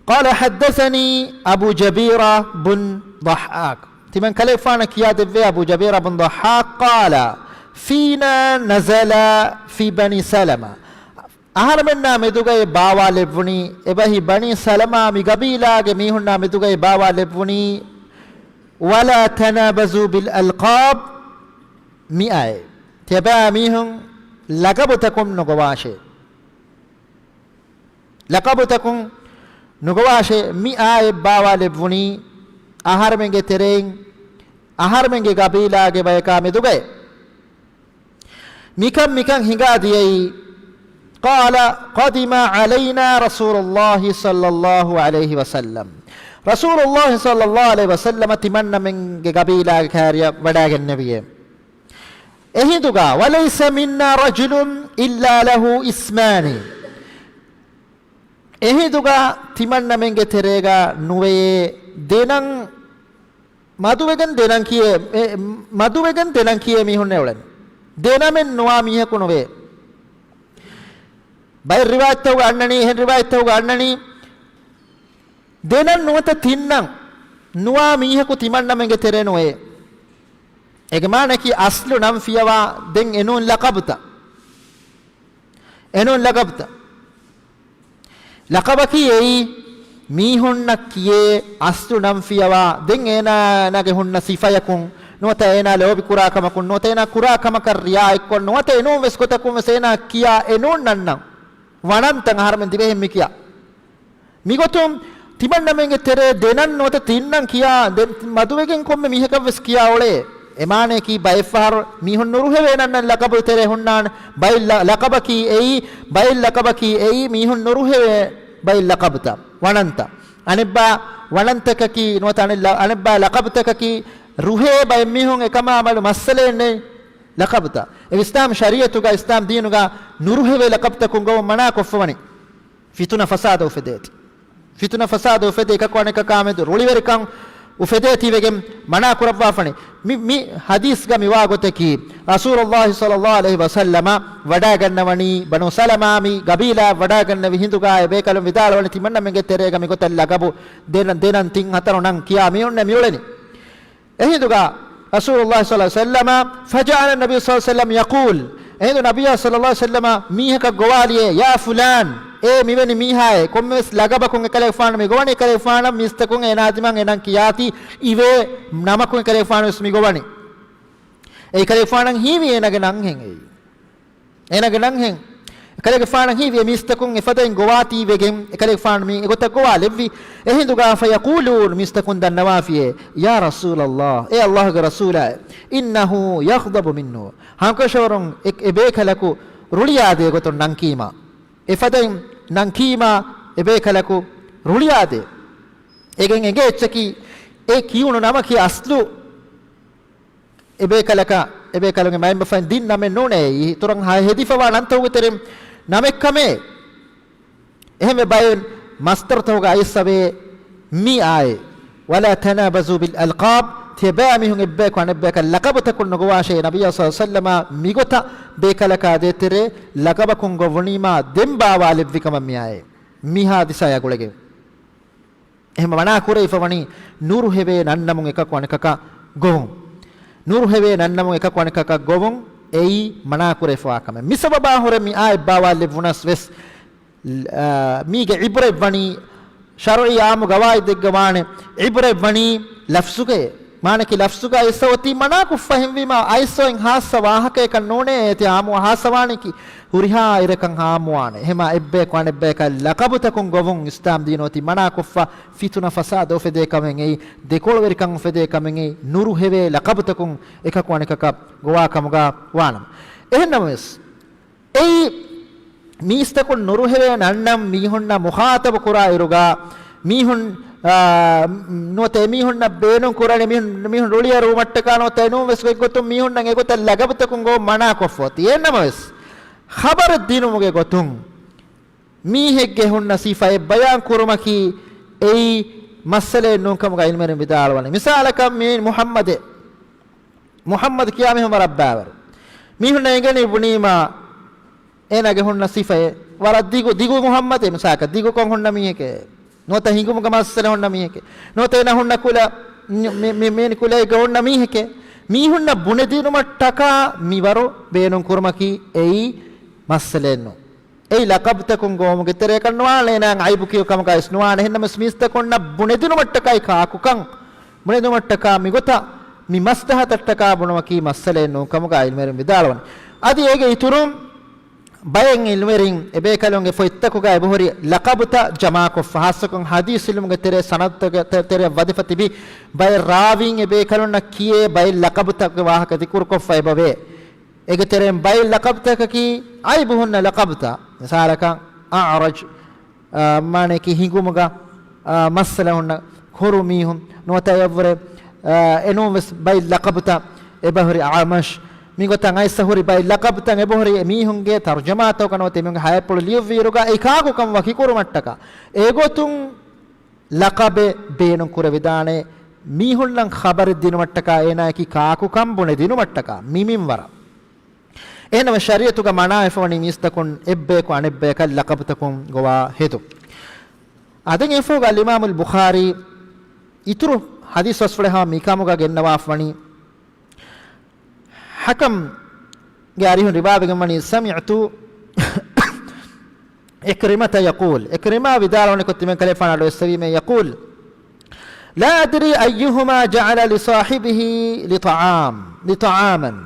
قال حدثني أبو جبيرة بن ضحاك، ތިމަން ކަލޭގެފާނަށް ކިޔާދެއްވޭ އަބޫ ޖަބީރާ ބުން ޟަޙާޤް، قال فينا نزل في بني سلمة، އަހަރެމެންނާ މެދުގައި ބާވާލެއްވުނީ، އެބަހީ ބަނީ ސަލަމާ މި ގަބީލާގެ މީހުންނާ މެދުގައި ބާވާލެއްވުނީ، ولا تنابزوا بالألقاب، މިއާއެއް ތިޔަބައިމީހުން ލަޤަބުތަކުން ނުގޮވާށޭ. ލަޤަބުތަކުން ނުގޮވާށޭ، މިއާއެއް ބާވާލެއްވުނީ އަހަރެމެންގެ ތެރެއިން، އަހަރެމެންގެ ގަބީލާގެ ބަޔަކާ މެދުގައި. މިކަން މިކަން ހިނގާ ދިޔައީ، قال قدم علينا رسول الله صلى الله عليه وسلم، ރަސޫލުﷲ ޞައްލަﷲ ޢަލައިހި ވަސައްލަމަ ތިމަންނަމެންގެ ގަބީލާގެ ކައިރިއަށް ވަޑައިގެންނެވިއޭ. އެހިނދުގަ، وليس منا رجل إلا له اسمان، އެހިނދުގަ ތިމަންނަމެންގެ ތެރޭގަ ނުވެޔޭ ދެނަން، މަދުވެގެން ދެނަން ކިޔޭ، އެ، މަދުވެގެން ދެނަން ކިޔޭ މީހުންނޭ އުޅެނީ. ދެނަމެއް ނުވާ މީހަކު ނުވޭ. ބައެއް ރިވާޔަތްތަކުގަ އަންނަނީ، އެހެން ރިވާޔަތްތަކުގަ އަންނަނީ، ދެނަން ނުވަތަ ތިންނަން ނުވާ މީހަކު ތިމަންނަމެންގެ ތެރޭ ނުވޭ. އޭގެ މާނައަކީ އަސްލު ނަން ފިޔަވާ، ދެން އެނޫން ލަޤަބުތައް. އެނޫން ލަޤަބުތައް. ލަޤަބަކީ އެއީ މީހުންނަށް ކިޔޭ އަސްލު ނަން ފިޔަވާ، ދެން އޭނާގެ ހުންނަ ސިފަޔަކުން، ނުވަތަ އޭނާ ލޯބި ކުރާ ކަމަކުން، ނުވަތަ އޭނާ ކުރާ ކަމަކަށް ރިއާ އެއްކޮށް، ނުވަތަ އެނޫން ވެސް ގޮތަކުން ވެސް އޭނާ ކިޔާ އެނޫން ނަންނަން. ވަނަންތަން އަހަރެމެން ދިވެހިން މިކިޔާ. މިގޮތުން ތިމަންނަމެންގެ ތެރޭ ދެނަން ނުވަތަ ތިންނަން ކިޔާ، ދެން މަދުވެގެން ކޮންމެ މީހަކަށް ވެސް ކިޔާ އުޅޭ. އެމާނައަކީ ބައެއްފަހަރު މީހުން ނުރުހެވޭ ނަންނަން ލަޤަބު ތެރޭ ހުންނާނެ. ބައެއް ލަ-، ލަޤަބަކީ އެއީ، ބައެއް ލަޤަބަކީ އެއީ މީހުން ނުރުހެވޭ ބައެއް ލަޤަބުތައް، ވަނަންތައް. އަނެއްބާ ވަނަންތަކަކީ ނުވަތަ އަނެއް ލަ-، އަނެއްބާ ލަޤަބުތަކަކީ ރުހޭ ބައެއް މީހުން އެކަމާ މަޑު މައްސަލައެއް ނެތް ލަޤަބުތައް. އެ އިސްލާމް ޝަރީޢަތުގަ، އިސްލާމް ދީނުގަ ނުރުހެވޭ ލަޤަބުތަކުން ގޮވަން މަނާކޮށްފަވަނީ. ފިތުނަ ފަސާދަ އުފެދޭތީ. ފިތުނަ ފަސާދަ އުފެދޭ، އެކަކު އަނެކަކާ މެދު ރުޅިވެރިކަން އުފެދޭތީވެގެން މަނާ ކުރައްވާފަނީ. މި، މި ޙަދީޘްގަ މިވާ ގޮތަކީ، ރަސޫލުﷲ ޞައްލަﷲ ޢަލައިހި ވަސައްލަމަ ވަޑައިގަންނަވަނީ ބަނޫ ސަލަމާ މި ގަބީލާ ވަޑައިގަންނެވި ހިނދުގާ އެބޭކަލުން ވިދާޅުވަނީ ތިމަންނަމެންގެ ތެރޭގަ މިގޮތަށް ލަޤަބު ދެނަން، ދެނަން ތިން ހަތަރު ނަން ކިޔާ މީހުންނޭ މިއުޅެނީ. އެހިނދުގަ ރަސޫލުﷲ ޞައްލަﷲ ޢަލައިހި ވަސައްލަމަ، فجعل النبي صلى الله عليه وسلم يقول، އެހިނދު ނަބިއްޔާ ޞައްލަﷲ ޢަލައިހި ވަސައްލަމަ މީހަކަށް ގޮވާލިޔޭ، يا فلان، އޭ މިވެނި މީހާއޭ، ކޮންމެވެސް ލަޤަބަކުން އެކަލޭގެފާނު މި ގޮވަނީ، އެކަލޭގެފާނަށް މީސްތަކުން އޭނާ ދިމާއަށް އެ ނަން ކިޔާތީ، އިވޭ ނަމަކުން އެކަލޭގެފާނު ވެސް މި ގޮވަނީ. އެ އެކަލޭގެފާނަށް ހީވީ އޭނާގެ ނަންހެން އެއީ. އޭނާގެ ނަންހެން. އެކަލޭގެފާނަށް ހީވި އެ މީސްތަކުން އެފަދައިން ގޮވާތީވެގެން، އެކަލޭގެފާނު މި އެގޮތަށް ގޮވާލެއްވި. އެހިނދުގާ، فيقولون، މީސްތަކުން ދަންނަވާފިޔޭ، يا رسول الله، އޭ ﷲގެ ރަސޫލާއޭ، إنه يغضب منه، ހަމަކަށަވަރުން އެ، އެބޭކަލަކު ރުޅިއާދޭ ގޮތުން ނަންކީމާ. އެފަދައިން ނަންކީމާ އެބޭކަލަކު ރުޅިއާދޭ. އޭގެން އެނގޭ އެއްޗަކީ، އެ ކިޔުނު ނަމަކީ އަސްލު އެބޭކަލަކަށް، އެބޭކަލުންގެ މައިންބަފައިން ދިން ނަމެއް ނޫނޭ. އިތުރަށް ހަ-، ހެދިފަވާ ނަންތަކުގެ ތެރެއިން ނަމެއް ކަމޭ. އެހެންވެ ބައެއް މަސްދަރުތަކުގަ އައިސްފަވޭ މި އާޔަތް، ولا تنابزوا بالألقاب، ތިޔަބައިމީހުން އެއްބަޔަކު އަނެއްބަޔަކަށް ލަޤަބުތަކުން ނުގޮވާށޭ. ނަބިއްޔާ ޞައްލަﷲ ޢަލައިހި ވަސައްލަމަ މިގޮތަށް ބޭކަލަކާ ދޭތެރޭ ލަޤަބަކުން ގޮވުނީމާ ދެން ބާވާލެއްވި ކަމަށް މި އާޔަތް. މި ޙާދިސާއާ ގުޅެގެން. އެހެން މަނާ ކުރެވިފަވަނީ ނުރުހެވޭ ނަންނަމުން އެކަކު އަނެކަކަށް ގޮވުން. ނުރުހެވޭ ނަންނަމުން އެކަކު އަނެކަކަށް ގޮވުން އެއީ މަނާ ކުރެވިފަވާ ކަމެއް. މި ސަބަބާ ހުރެ މި އާޔަތް ބާވާލެއްވުނަސް ވެސް، އާ، މީގެ ޢިބްރަތް ވަނީ ޝަރުޢީ ޢާއްމު ގަވާއިދެއްގަ ވާނެ. ޢިބްރަތް ވަނީ ލަފްޒުގައޭ. މާނައަކީ ލަފްޒުގަ އައިސްފަ އޮތީ މަނާކޮށްފަ ހެންވީމާ، އައިސްފައިން ހާއްސަ ވާހަކައެއް ނޫނޭ. އޭތި ޢާއްމު ހާއްސަވާނެކީ ހުރިހާ އިރަކަށް ޢާއްމުވާނެ. އެހެމާ އެއްބަޔަކު އަނެއްބަޔަކަށް ލަޤަބުތަކުން ގޮވުން އިސްލާމް ދީނު އޮތީ މަނާކޮށްފަ، ފިތުނަ ފަސާދަ އުފެދޭ ކަމެއް އެއީ، ދެކޮޅުވެރިކަން އުފެދޭ ކަމެއް އެއީ، ނުރުހެވޭ ލަޤަބުތަކުން އެކަކު އަނެކަކަށް ގޮވާ ކަމުގަ ވާނަމަ. އެހެންނަމަވެސް، އެއީ މީސްތަކުން ނުރުހެވޭ ނަންނަން މީހުންނަށް މުޚާޠަބު ކުރާ އިރުގަ، މީހުން، އާ، ނުވަތަ އެމީހުންނަށް ބޭނުން ކުރަނީ މީހުން، މީހުން ރުޅިއަރުވުމަށްޓަކާ ނުވަތަ އެނޫން ވެސް ގޮތްގޮތުން މީހުންނަށް އެގޮތަށް ލަގަބުތަކުން ގޮވަން މަނާކޮށްފަ އޮތީ. އެހެންނަމަވެސް، ޚަބަރެއް ދިނުމުގެ ގޮތުން މީހެއްގެ ހުންނަ ސިފައެއް ބަޔާން ކުރުމަކީ އެއީ މައްސަލައެއް ނޫން ކަމުގަ ޢިލްމުވެރިން ވިދާޅުވަނީ. މިސާލަކަށް މި މުޙައްމަދެއް، މުޙައްމަދު ކިޔާ މީހުން ވަރަށް ބައިވަރު. މީހުންނަށް އެނގެނީ ބުނީމާ، އޭނާގެ ހުންނަ ސިފައެއް ވަރަށް ދިގު، ދިގު މުޙައްމަދޭ، މިސާލަކަށް ދިގުކޮށް ހުންނަ މީހެކޭ. ނުވަތަ ހިނގުމުގަ މައްސަލަ ހުންނަ މީހެކޭ. ނުވަތަ އޭނާ ހުންނަ ކުލަ، މި، މި، މި، މި ކުލައިގަ ހުންނަ މީހެކޭ. މީހުންނަށް ބުނެދިނުމަށްޓަކާ މިވަރު ބޭނުން ކުރުމަކީ އެއީ މައްސަލައެއް ނޫން. އެއީ ލަޤަބުތަކުން ގޮވުމުގެ ތެރެއަކަށް ނުވާނެ، އޭނާއަށް ޢައިބު ކިޔު ކަމަކަށް ވެސް ނުވާނެ. އެހެންނަމަވެސް މީސްތަކުންނަށް ބުނެދިނުމަށްޓަކައި ކާކުކަން، ބުނެދިނުމަށްޓަކާ މިގޮތަށް މި މަސްލަހަތަށްޓަކާ ބުނުމަކީ މައްސަލައެއް ނޫން ކަމުގަ ޢިލްމުވެރިން ވިދާޅުވަނީ. އަދި އޭގެ އިތުރުން ބައެއް ޢިލްމުވެރިން އެބޭކަލުންގެ ފޮތްތަކުގަ އެބަހުރި ލަޤަބުތައް ޖަމާކޮށްފަ، ޚާއްޞަކޮށް ޙަދީޘް ޢިލްމުގެ ތެރޭ ސަނަދުތަކުގެ ތެ-، ތެރެއަށް ވަދެފަ ތިބި ބައެއް ރާވީން އެބޭކަލުންނަށް ކިޔޭ ބައެއް ލަޤަބުތަކުގެ ވާހަކަ ޛިކުރުކޮށްފަ އެބަވޭ. އޭގެ ތެރެއިން ބައެއް ލަޤަބުތަކަކީ ޢައިބު ހުންނަ ލަޤަބުތައް. މިސާލަކަށް އަޢްރަޖް، އާ، މާނައަކީ ހިނގުމުގަ، އާ، މައްސަލަ ހުންނަ ކުރު މީހުން ނުވަތަ އެއަށްވުރެ، އާ، އެނޫން ވެސް ބައެއް ލަޤަބުތައް އެބަހުރި އަޢުމަޝް. މިގޮތަށް އައިސް ހުރި ބައެއް ލަޤަބުތައް އެބަހުރި މީހުންގެ ތަރުޖަމާތަކުގަ ނުވަތަ މީހުންގެ ހަޔާތްޕުޅު ލިޔުއްވިއިރުގަ އެ ކާކުކަން ވަކިކުރުމަށްޓަކާ. އެގޮތުން ލަޤަބެއް ބޭނުން ކުރެވިދާނެ، މީހުންނަށް ޚަބަރެއް ދިނުމަށްޓަކާ އޭނާއަކީ ކާކުކަން ބުނެދިނުމަށްޓަކާ މި މިންވަރަށް. އެހެންނަމަ ޝަރީޢަތުގަ މަނާވެފަވަނީ މީސްތަކުން އެއްބަޔަކު އަނެއްބަޔަކަށް ލަޤަބުތަކުން ގޮވާ ހެދުން. އާދެ، އެފަހުގަ އަލްއިމާމުލް ބުޚާރީ އިތުރު ޙަދީޘް ބަސްފުޅެއް ހަމަ މިކަމުގަ ގެންނަވާފަވަނީ، ޙަކަމްގެ އަރިހުން ރިވާވެގެން ވަނީ، ސަމިޢްތު ޢިކްރިމަތަ ޔަޤޫލު، ޢިކްރިމާ ވިދާޅުވަނިކޮށް ތިމަން ކަލޭފާނު އަޑުއެއްސެވީމޭ، ޔަޤޫލު، ލާ އަދްރީ އައްޔުހުމާ ޖަޢަލަ ލިޞާޙިބިހި ލިޠަޢާމް، ލިޠަޢާމަން.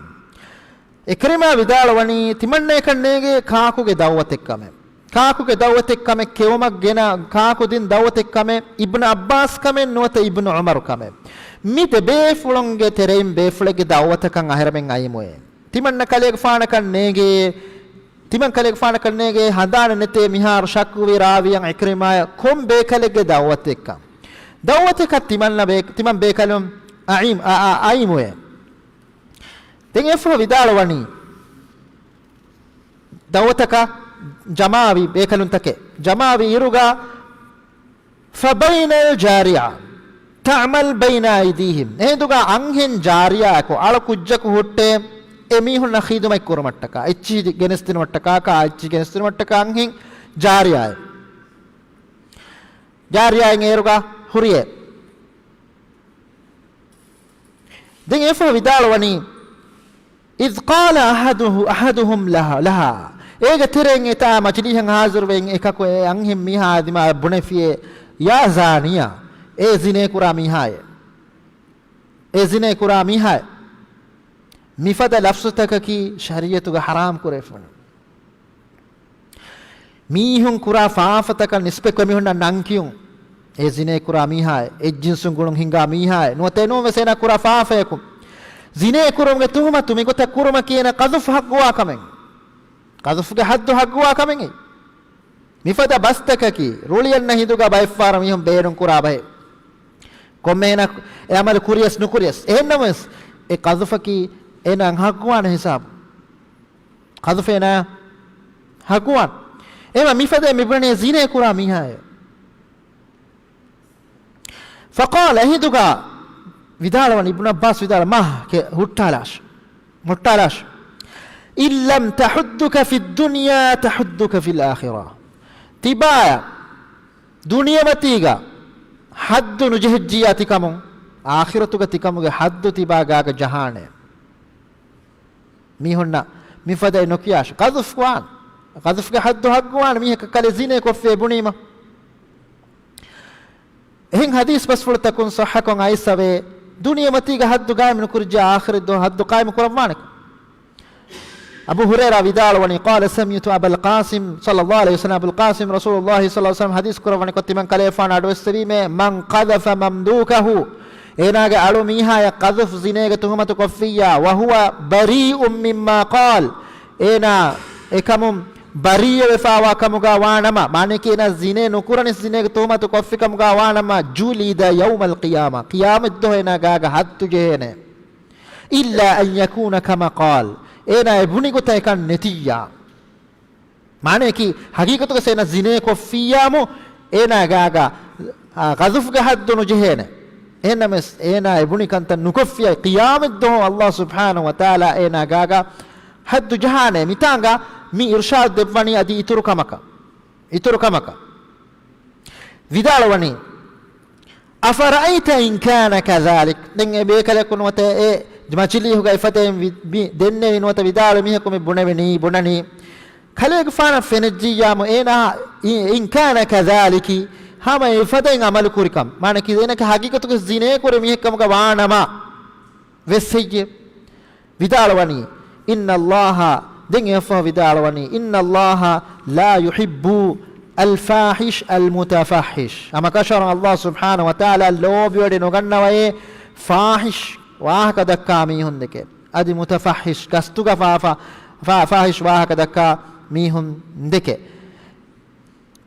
ޢިކްރިމާ ވިދާޅުވަނީ، ތިމަންނަޔަކަށް ނޭނގޭ ކާކުގެ ދަޢުވަތެއްކަމެއް. ކާކުގެ ދަޢުވަތެއްކަމެއް ކެއުމަށް ގެނަ، ކާކު ދިން ދަޢުވަތެއްކަމެއް، އިބްނު ޢައްބާސް ކަމެއް ނުވަތަ އިބްނު ޢުމަރު ކަމެއް. މި ދެ ބޭފުޅުންގެ ތެރެއިން ބޭފުޅެއްގެ ދަޢުވަތަކަށް އަހަރެމެން އައީމުއޭ. ތިމަންނަ ކަލޭގެފާނަކަށް ނޭނގޭ، ތިމަން ކަލޭގެފާނަކަށް ނޭނގޭ ހަނދާނެއް ނެތޭ މިހާރު ޝައްކުވި ރާވިޔަށް ޢިކްރިމާޔަށް ކޮން ބޭކަލެއްގެ ދަޢުވަތެއްކަން. ދަޢުވަތަކަށް ތިމަންނަ ބޭ-، ތިމަން ބޭކަލުން އައި-، އަ-، އަ-، އައީމުއޭ. ދެން އެފަހު ވިދާޅުވަނީ، ދަޢުވަތަކަށް ޖަމާވި ބޭކަލުންތަކެއް ޖަމާވި އިރުގަ، فبين الجارية تعمل بين أيديهم. އެހިނދުގަ އަންހެން ޖާރިޔާއަކު އަޅު ކުއްޖަކު ހުއްޓޭ، އެ މީހުންނަށް ޚިދުމަތް ކުރުމަށްޓަކާ، އެއްޗިހި ގެނެސްދިނުމަށްޓަކާ، ކާ އެއްޗިހި ގެނެސްދިނުމަށްޓަކާ އަންހެން ޖާރިޔާއެއް. ޖާރިޔާއެއް އޭރުގަ ހުރިއޭ. ދެން އެފަހު ވިދާޅުވަނީ، إذ قال أحده، أحدهم لها، لها. އޭގެ ތެރެއިން އެތާ މަޖިލީހަށް ހާޒިރުވެ އެކަކު އެ އަންހެން މީހާ ދިމާ ބުނެފިއޭ، يا زانية، އޭ ޒިނޭކުރާ މީހާއޭ. އޭ ޒިނޭކުރާ މީހާއޭ. މިފަދަ ލަފްޒުތަކަކީ ޝަރީޢަތުގަ ޙަރާމް ކުރެވިފަވަނީ. މީހުން ކުރާ ފާފަތަކަށް ނިސްބަތްކޮށް މީހުންނަށް ނަން ކިޔުން. އޭ ޒިނޭ ކުރާ މީހާއޭ، އެއްޖިންސުން ގުޅުން ހިނގާ މީހާއޭ، ނުވަތަ އެނޫން ވެސް އޭނާ ކުރާ ފާފަޔަކު. ޒިނޭ ކުރުމުގެ ތުހުމަތު މިގޮތަށް ކުރުމަކީ އޭނާ ޤަޛުފު ޙައްޤުވާ ކަމެއް. ޤަޛުފުގެ ޙައްދު ޙައްޤުވާ ކަމެއް. މިފަދަ ބަސްތަކަކީ ރުޅިއަންނަ ހިނދުގަ ބައެއްފަހަރަށް މީހުން ބޭނުން ކުރާ ބަހެއް. ކޮންމެ އޭނާ އެ ޢަމަލު ކުރިޔަސް ނުކުރިޔަސް. އެހެންނަމަވެސް އެ ޤަޛުފަކީ އޭނާ ޙައްޤުވާނެ ހިސާބު. ޤަޛުފޭނާ ޙައްޤުވާން. އެމަ މިފަދަ މިބުނެ ޒިނޭ ކުރާ މީހާއޭ. فقال، އެހިނދުގަ ވިދާޅުވަން، އިބްނު ޢައްބާސް ވިދާޅު، މާ، ކެ-، ހުއްޓާލާށި، ހުއްޓާލާށި. إن لم تحدك في الدنيا تحدك في الآخرة. ތިބާޔަށް ދުނިޔެމަތީގަ ޙައްދު ނުޖެހިއްޖިއްޔާ ތިކަމުން، އާޚިރަތުގަ ތިކަމުގެ ޙައްދު ތިބާ ގާގަ ޖަހާނެ. މީހުންނަށް މިފަދައިން ނުކިޔާށި. ޤަޛުފު ކުރާން. ޤަޛުފުގެ ޙައްދު ޙައްޤުވާނެ މީހަކަށް ކަލޭ ޒިނޭ ކޮށްފިއޭ ބުނީމަ. އެހެން ޙަދީޘް ބަސްފުޅުތަކުން ޞައްޙަކޮށް އައިސްފަވޭ، ދުނިޔެމަތީގަ ޙައްދު ޤާއިމް ނުކުރިއްޖެ އާޚިރަތް ދުވަހު ޙައްދު ޤާއިމު ކުރައްވާނެކަން. އަބޫ ހުރައިރާ ވިދާޅުވަނީ، قال سمعت أبا القاسم صلى الله عليه وسلم، އަބުލް ޤާސިމް ރަސޫލުﷲ ޞައްލަﷲ ޢަލައިހި ވަސައްލަމަ ޙަދީޘް ކުރައްވަނިކޮށް ތިމަން ކަލޭފާނު އަޑުއެއްސެވީމޭ، من قذف مملوكه، އޭނާގެ އަޅު މީހާޔަށް ޤަޛުފް ޒިނޭގެ ތުހުމަތު ކޮށްފިއްޔާ، وهو بريء مما قال، އޭނާ އެކަމުން ބަރީއަވެފާވާ ކަމުގަ ވާނަމަ، މާނައަކީ އޭނާ ޒިނޭ ނުކުރަނީސް ޒިނޭގެ ތުހުމަތު ކޮށްފި ކަމުގަ ވާނަމަ، جلد يوم القيامة، ޤިޔާމަތްދުވަހު އޭނާ ގާގަ ހައްދު ޖެހޭނެ. إلا أن يكون كما قال، އޭނާ އެ ބުނި ގޮތަށް އެކަން ނެތިއްޔާ. މާނައަކީ، ހަގީގަތުގަ އޭނާ ޒިނޭ ކޮށްފިއްޔާމު، އޭނާ ގާގަ، އާ، ޤަޛުފްގެ ޙައްދު ނުޖެހޭނެ. އެހެންނަމަވެސް، އޭނާ އެ ބުނި ކަންތައް ނުކޮށްފިއްޔާ، ޤިޔާމަތްދުވަހު ﷲ ސުބްޙާނަހޫ ވަތަޢާލާ އޭނާ ގާގަ ޙައްދު ޖަހާނެ. މިތާނގަ މި އިރުޝާދު ދެއްވަނީ އަދި އިތުރު ކަމަކަށް. އިތުރު ކަމަކަށް. ވިދާޅުވަނީ، أفرأيت إن كان كذلك، ދެން އެ ބޭކަލަކު ނުވަތަ އެ މަޖިލީހުގަ އެފަދައިން ވި-، މި ދެންނެވި ނުވަތަ ވިދާޅު މީހަކު މި ބުނެވެނީ، ބުނަނީ، ކަލޭގެފާނަށް ފެނިއްޖިއްޔާމު އޭނާ، إن كان كذلك، ހަމަ އެފަދައިން ޢަމަލު ކުރިކަން. މާނައަކީ އޭނަ ހަގީގަތުގަ ޒިނޭ ކުރި މީހެއް ކަމުގަ ވާނަމަ ވެސް ހެއްޔެވެ؟ ވިދާޅުވަނީ، إن الله، ދެން އެއަށްފަހު ވިދާޅުވަނީ، إن الله لا يحب الفاحش المتفحش. ހަމަކަށަވަރުން ﷲ ސުބްޙާނަހޫ ވަތަޢާލާ ލޯބިވެޑި ނުގަންނަވައޭ ފާޙިޝް ވާހަކަ ދައްކާ މީހުން ދެކެ. އަދި މުތަފައްޙިޝް، ގަސްތުގަ ފާ-، ފާ-، ފާ-، ފާޙިޝް ވާހަކަ ދައްކާ މީހުން ދެކެ.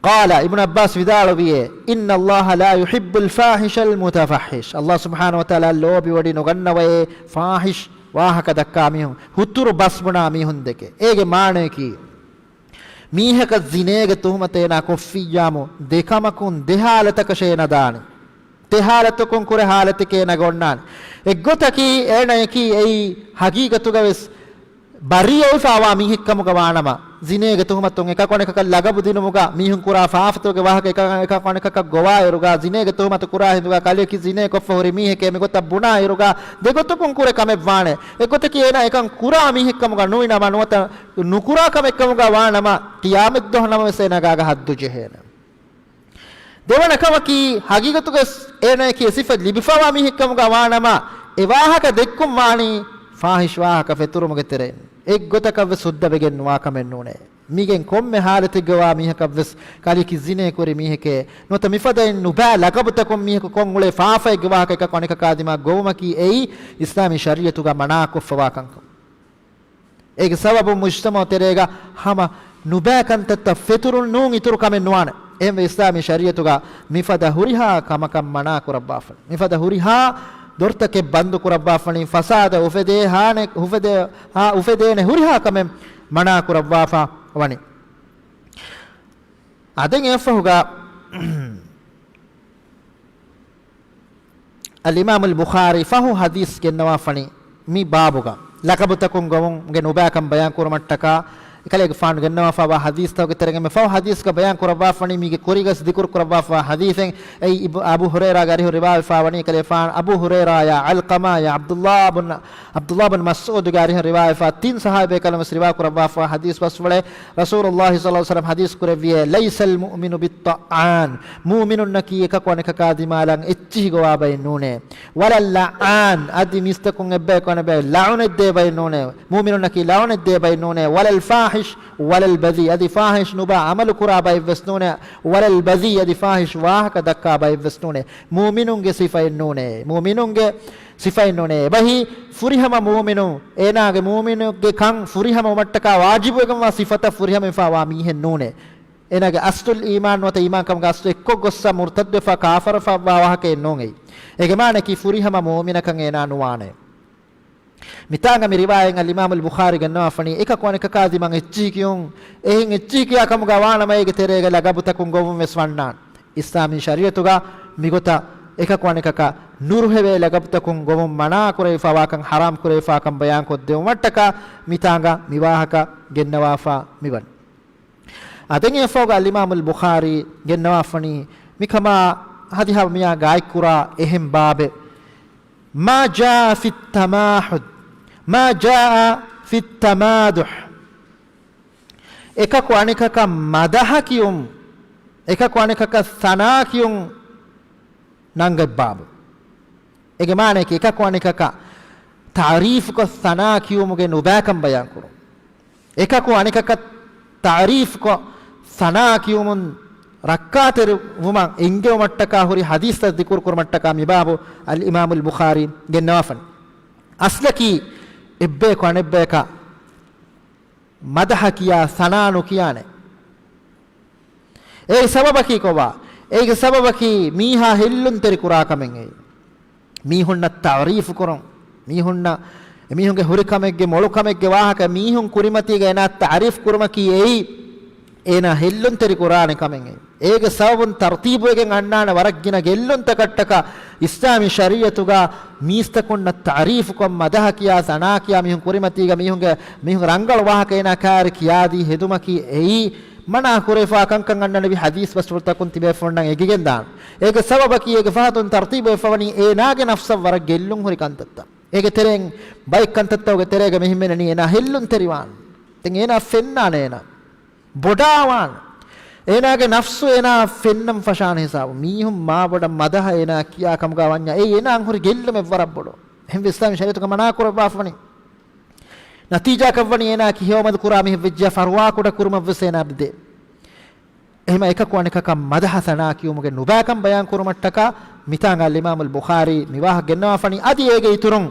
قال، އިބްނު ޢައްބާސް ވިދާޅުވިއޭ، إن الله لا يحب الفاحش المتفحش. ﷲ ސުބްޙާނަހޫ ވަތަޢާލާ ލޯބިވެޑި ނުގަންނަވައޭ ފާޙިޝް ވާހަކަ ދައްކާ މީހުން، ހުތުރު ބަސް ބުނާ މީހުން ދެކެ. އޭގެ މާނައަކީ، މީހަކަށް ޒިނޭގެ ތުހުމަތު އޭނާ ކޮށްފިއްޔާމު، ދެކަމަކުން ދެ ޙާލަތަކަށޭ ނަދާނެ. ދެ ޙާލަތަކުން ކުރެ ޙާލަތެކޭ ނަގަ އޮންނާނެ. އެއްގޮތަކީ އޭނައަކީ އެއީ ހަގީގަތުގަވެސް ބަރީއަވެފާވާ މީހެއްކަމުގަ ވާނަމަ، ޒިނޭގެ ތުހުމަތުން އެކަކު އަނެކަކަށް ލަގަބު ދިނުމުގަ މީހުން ކުރާ ފާފަތަކުގެ ވާހަކަ އެކަކު އަނެކަކަށް ގޮވާއިރުގަ، ޒިނޭގެ ތުހުމަތު ކުރާ ހިނދުގަ ކަލެކި ޒިނޭ ކޮށްފަ ހުރި މީހެކޭ މިގޮތަށް ބުނާއިރުގަ، ދެގޮތަކުން ކުރެ ކަމެއް ވާނެ. އެއްގޮތަކީ އޭނާ އެކަން ކުރާ މީހެއްކަމުގަ ނުވިނަމަ ނުވަތަ ނުކުރާ ކަމެއްކަމުގަ ވާނަމަ، ޤިޔާމަތްދުވަހު ނަމަވެސް އޭނާ ގާގަ ހައްދު ޖެހޭނެ. ދެވަނަ ކަމަކީ، ހަގީގަތުގަސް އޭނައަކީ އެ ސިފަ ލިބިފަވާ މީހެއްކަމުގަ ވާނަމަ، އެ ވާހަކަ ދެއްކުން ވާނީ ފާޙިޝް ވާހަކަ ފެތުރުމުގެ ތެރެއިން. އެއްގޮތަކަށްވެސް ހުއްދަވެގެން ނުވާ ކަމެއް ނޫނޭ. މިގެން ކޮންމެ ޙާލަތެއްގަ ވާ މީހަކަށްވެސް ކަލެކި ޒިނޭ ކުރި މީހެކޭ، ނުވަތަ މިފަދައިން ނުބައި ލަގަބުތަކުން މީހަކު ކޮށް އުޅޭ ފާފައެއްގެ ވާހަކަ އެކަކު އަނެކަކާ ދިމާ ގޮވުމަކީ އެއީ އިސްލާމީ ޝަރީޢަތުގަ މަނާކޮށްފަވާ ކަންކަން. އޭގެ ސަބަބުން މުޖްތަމަޢު ތެރޭގަ ހަމަ ނުބައި ކަންތައްތައް ފެތުރުން ނޫން އިތުރު ކަމެއް ނުވާނެ. އެހެންވެ، އިސްލާމީ ޝަރީޢަތުގަ މިފަދަ ހުރިހާ ކަމަކަށް މަނާ ކުރައްވާފަ، މިފަދަ ހުރިހާ ދޮރުތަކެއް ބަންދު ކުރައްވާފަނީ، ފަސާދަ އުފެދޭ ހާނެ-، އުފެދޭ-، ހާ-، އުފެދޭނެ ހުރިހާ ކަމެއް މަނާ ކުރައްވާފަ ވަނީ. އާ، ދެން އެއަށްފަހުގަ އަލްއިމާމުލް ބުޚާރީ ފަހު ޙަދީޘް ގެންނަވާފަނީ މި ބާބުގަ، ލަޤަބުތަކުން ގޮވުމުގެ ނުބައިކަން ބަޔާން ކުރުމަށްޓަކާ، އެކަލޭގެފާނު ގެންނަވާފަވާ ޙަދީޘްތަކުގެ ތެރެއިން މި ފަހު ޙަދީޘްގަ ބަޔާން ކުރައްވާފަނީ، މީގެ ކުރީގަސް ޛިކުރު ކުރައްވާފަވާ ޙަދީޘެއް. އެއީ އިބް-، އަބޫ ހުރައިރާގެ އަރިހު ރިވާވެފާވަނީ، އެކަލޭގެފާނު އަބޫ ހުރައިރާޔާ ޢަލްޤަމާޔާ ޢަބްދުﷲ ބުން، ޢަބްދުﷲ ބުން މަސްޢޫދުގެ އަރިހު ރިވާވެފާ ތިން ޞަޙާބީ ބޭކަލުން ވެސް ރިވާ ކުރައްވާފަވާ ޙަދީޘް ބަސްފުޅެއް. ރަސޫލުﷲ ޞައްލަﷲ ޢަލައިހި ވަސައްލަމަ ޙަދީޘް ކުރެއްވިއޭ، ليس المؤمن بالطعان، މުއުމިނުންނަކީ އެކަކު އަނެކަކާ ދިމާލަށް އެއްޗިހި ގޮވާ ބައެއް ނޫނޭ. ولا اللعان، އަދި މީސްތަކުން އެއްބަޔަކު އަނެއްބަޔަށް ލަޢުނަތް ދޭ ބައެއް ނޫނޭ. މުއުމިނުންނަކީ ލަޢުނަތް ދޭ ބައެއް ނޫނޭ. ولا الفاحش ولا البذيء، އަދި ފާޙިޝް ނުބައި ޢަމަލު ކުރާ ބައެއް ވެސް ނޫނޭ. ولا البذيء، އަދި ފާޙިޝް ވާހަކަ ދައްކާ ބައެއް ވެސް ނޫނޭ. މުއުމިނުންގެ ސިފައެއް ނޫނޭ. މުއުމިނުންގެ ސިފައެއް ނޫނޭ. އެބަހީ ފުރިހަމަ މުއުމިނުން، އޭނާގެ މުއުމިނުގެ ކަން ފުރިހަމަ ވުމަށްޓަކާ ވާޖިބުވެގެންވާ ސިފަތައް ފުރިހަމަވެފާ ވާ މީހެއް ނޫނޭ. އޭނާގެ އަސްލު އީމާން ނުވަތަ އީމާންކަމުގެ އަސްލު އެއްކޮށް ގޮއްސަ މުރްތައްދުވެފާ ކާފަރުވެފާ ވާ ވާހަކައެއް ނޫން އެއީ. އޭގެ މާނައަކީ ފުރިހަމަ މުއުމިނަކަށް އޭނާ ނުވާނެ. މިތާނގަ މި ރިވާޔަތް އަލްއިމާމުލް ބުޚާރީ ގެންނަވާފަނީ، އެކަކު އަނެކަކާ ދިމާ އެއްޗިހި ކިޔުން، އެހެން އެއްޗިހި ކިޔާ ކަމުގަ ވާނަމަ އޭގެ ތެރޭގަ ލަގަބުތަކުން ގޮވުން ވެސް ވަންނާނެ. އިސްލާމީ ޝަރީޢަތުގަ މިގޮތަށް އެކަކު އަނެކަކަށް ނުރުހެވޭ ލަގަބުތަކުން ގޮވުން މަނާ ކުރެވިފަވާކަން، ޙަރާމް ކުރެވިފާކަން ބަޔާން ކޮށްދެވުމަށްޓަކާ މިތާނގަ މި ވާހަކަ ގެންނަވާފަ މިވަނީ. އާ، ދެން އެއަށްފަހުގަ އަލްއިމާމުލް ބުޚާރީ ގެންނަވާފަނީ މިކަމާ ހަދިހާ މިޔާ ގާތްކުރާ އެހެން ބާބެއް، ما جاء في التماحد، ما جاء في التمادح. އެކަކު އަނެކަކަށް މަދަޙަ ކިޔުން، އެކަކު އަނެކަކަށް ސަނާ ކިޔުން ނަންގަތް ބާބު. އޭގެ މާނައަކީ، އެކަކު އަނެކަކަށް ތަޢުރީފުކޮށް ސަނާ ކިޔުމުގެ ނުބައިކަން ބަޔާން ކުރުން. އެކަކު އަނެކަކަށް ތަޢުރީފުކޮށް ސަނާ ކިޔުމުން ރައްކާތެރިވުމަށް އެންގެވުމަށްޓަކާ ހުރި ޙަދީޘްތައް ޛިކުރު ކުރުމަށްޓަކާ މި ބާބު އަލްއިމާމުލް ބުޚާރީ ގެންނަވާފަނީ. އަސްލަކީ، އެއްބަޔަކު އަނެއްބަޔަކަށް މަދަހަ ކިޔާ ސަނާ ނުކިޔާނެ. އޭގެ ސަބަބަކީ ކޮބާ؟ އޭގެ ސަބަބަކީ މީހާ ހެއްލުންތެރި ކުރާ ކަމެއް އެއީ. މީހުންނަށް ތަޢުރީފު ކުރުން. މީހުންނަށް، އެމީހުންގެ ހުރި ކަމެއްގެ، މޮޅު ކަމެއްގެ ވާހަކަ މީހުން ކުރިމަތީގަ އޭނާ ތަޢުރީފު ކުރުމަކީ އެއީ، އޭނާ ހެއްލުންތެރި ކުރާނެ ކަމެއް އެއީ. އޭގެ ސަބަބުން ތަރުތީބުވެގެން އަންނާނެ ވަރަށް ގިނަ ގެއްލުންތަކަށްޓަކާ އިސްލާމީ ޝަރީޢަތުގަ މީސްތަކުންނަށް ތަޢުރީފުކޮށް، މަދަހަ ކިޔާ، ސަނާ ކިޔާ، މީހުން ކުރިމަތީގަ މީހުންގެ، މީހުން ރަނގަޅު ވާހަކަ އޭނާ ކާރި ކިޔާދީ ހެދުމަކީ އެއީ، މަނާ ކުރެފާ ކަންކަން އަންނަނިވި ޙަދީޘް ބަސްފުޅުތަކުން ތިބޭފުޅުންނަށް އެނގިގެން ދާން. އޭގެ ސަބަބަކީ އޭގެ ފަހަތުން ތަރުތީބު ވެފަވަނީ އޭނާގެ ނަފްސަށް ވަރަށް ގެއްލުން ހުރި ކަންތައްތައް. އޭގެ ތެރެއިން ބައެއް ކަންތައްތަކުގެ ތެރޭގަ މި ހިމެނެނީ އޭނާ ހެއްލުންތެރިވާން. ދެން އޭނާ ފެންނާނެ އޭނާ. ބޮޑާވާން. އޭނާގެ ނަފްސު އޭނާ ފެންނަން ފަށާނެ ހިސާބު. މީހުން މާބޮޑަށް މަދަހަ އޭނާ ކިޔާ ކަމުގަ ވަންޏާ އެއީ އޭނާ ހުރި ގެއްލުމެއް ވަރަށް ބޮޑު. އެހެންވެ އިސްލާމީ ޝަރީޢަތުގަ މަނާ ކުރައްވާފަވަނީ. ނަތީޖާކަށް ވަނީ އޭނާ ކިހެއުމަދު ކުރާ މީހެއް ވެއްޖެ ފަރުވާކުޑަ ކުރުމަށްވެސް އޭނާ ދޭ. އެހެމަ އެކަކު އަނެކަކަށް މަދަހަ ސަނާ ކިޔުމުގެ ނުބައިކަން ބަޔާން ކުރުމަށްޓަކާ މިތާނގަ އަލްއިމާމު އަލް ބުޚާރީ މި ވާހަކަ ގެންނަވާފަނީ. އަދި އޭގެ އިތުރުން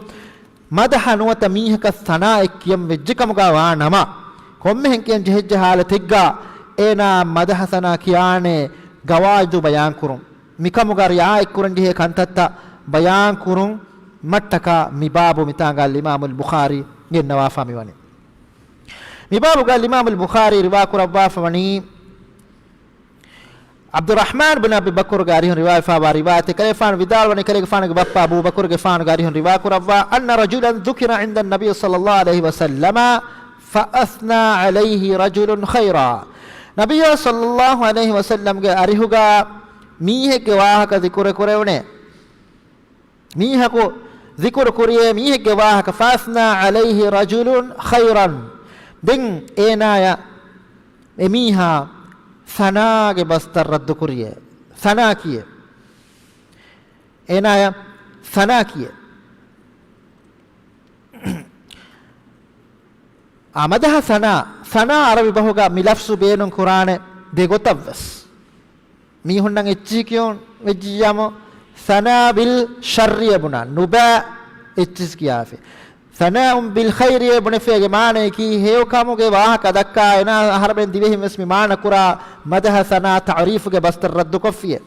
މަދަހަ ނުވަތަ މީހަކަށް ސަނާއެއް ކިޔަން ވެއްޖެ ކަމުގަ ވާ ނަމަ، ކޮންމެހެން ކިޔަން ޖެހިއްޖެ ހާލަތެއްގަ އޭނާ މަދަހަ ސަނާ ކިޔާނެ ގަވާއިދު ބަޔާން ކުރުން. މިކަމުގަ ރިޢާޔަތް ކުރަން ޖެހޭ ކަންތައްތައް ބަޔާން ކުރުމަށްޓަކާ މި ބާބު މިތާނގަ އަލްއިމާމު އަލް ބުޚާރީ ގެންނަވާފަ މިވަނީ. މި ބާބުގަ އަލްއިމާމު އަލް ބުޚާރީ ރިވާ ކުރައްވާފަ ވަނީ، ޢަބްދުއްރަޙްމާން ބިން އަބީ ބަކުރުގެ އަރިހުން ރިވާވެފާވާ ރިވާޔަތެއް. ކަލޭގެފާނު ވިދާޅުވަނީ، ކަލޭގެފާނުގެ ބައްޕަ އަބޫ ބަކުރުގެފާނުގެ އަރިހުން ރިވާ ކުރައްވާ، أن رجلا ذكر عند النبي صلى الله عليه وسلم فأثنى عليه رجل خيرا. ނަބިއްޔާ ޞައްލައްލާހު ޢަލައިހި ވަސައްލަމްގެ އަރިހުގަ މީހެއްގެ ވާހަކަ ޛިކުރެއް ކުރެވުނޭ. މީހަކު ޛިކުރު ކުރިޔޭ މީހެއްގެ ވާހަކަ، فأثنى عليه رجل خيرا. ދެން އޭނާޔަށް އެމީހާ ސަނާގެ ބަސްތައް ރައްދު ކުރިޔޭ. ސަނާ ކިޔޭ. އޭނާޔަށް ސަނާ ކިޔޭ. އާ، މަދަހަ ސަނާ، ސަނާ ޢަރަބި ބަހުގަ މި ލަފްޒު ބޭނުން ކުރާނެ ދެ ގޮތަށް ވެސް. މީހުންނަށް އެއްޗިހި ކިޔުން ވެއްޖިއްޔާމު، ސަނާ ބިލް ޝައްރިއޭ ބުނާ، ނުބައި އެއްޗިސް ކިޔާފި. ސަނާއުން ބިލް ޚައިރިއޭ ބުނެފޭގެ މާނަޔަކީ، ހެޔޮ ކަމުގެ ވާހަކަ ދައްކާ އޭނާ އަހަރުމެން ދިވެހިން ވެސް މި މާނަ ކުރާ މަދަހަ ސަނާ ތަޢުރީފުގެ ބަސްތައް ރައްދުކޮށްފިޔޭ.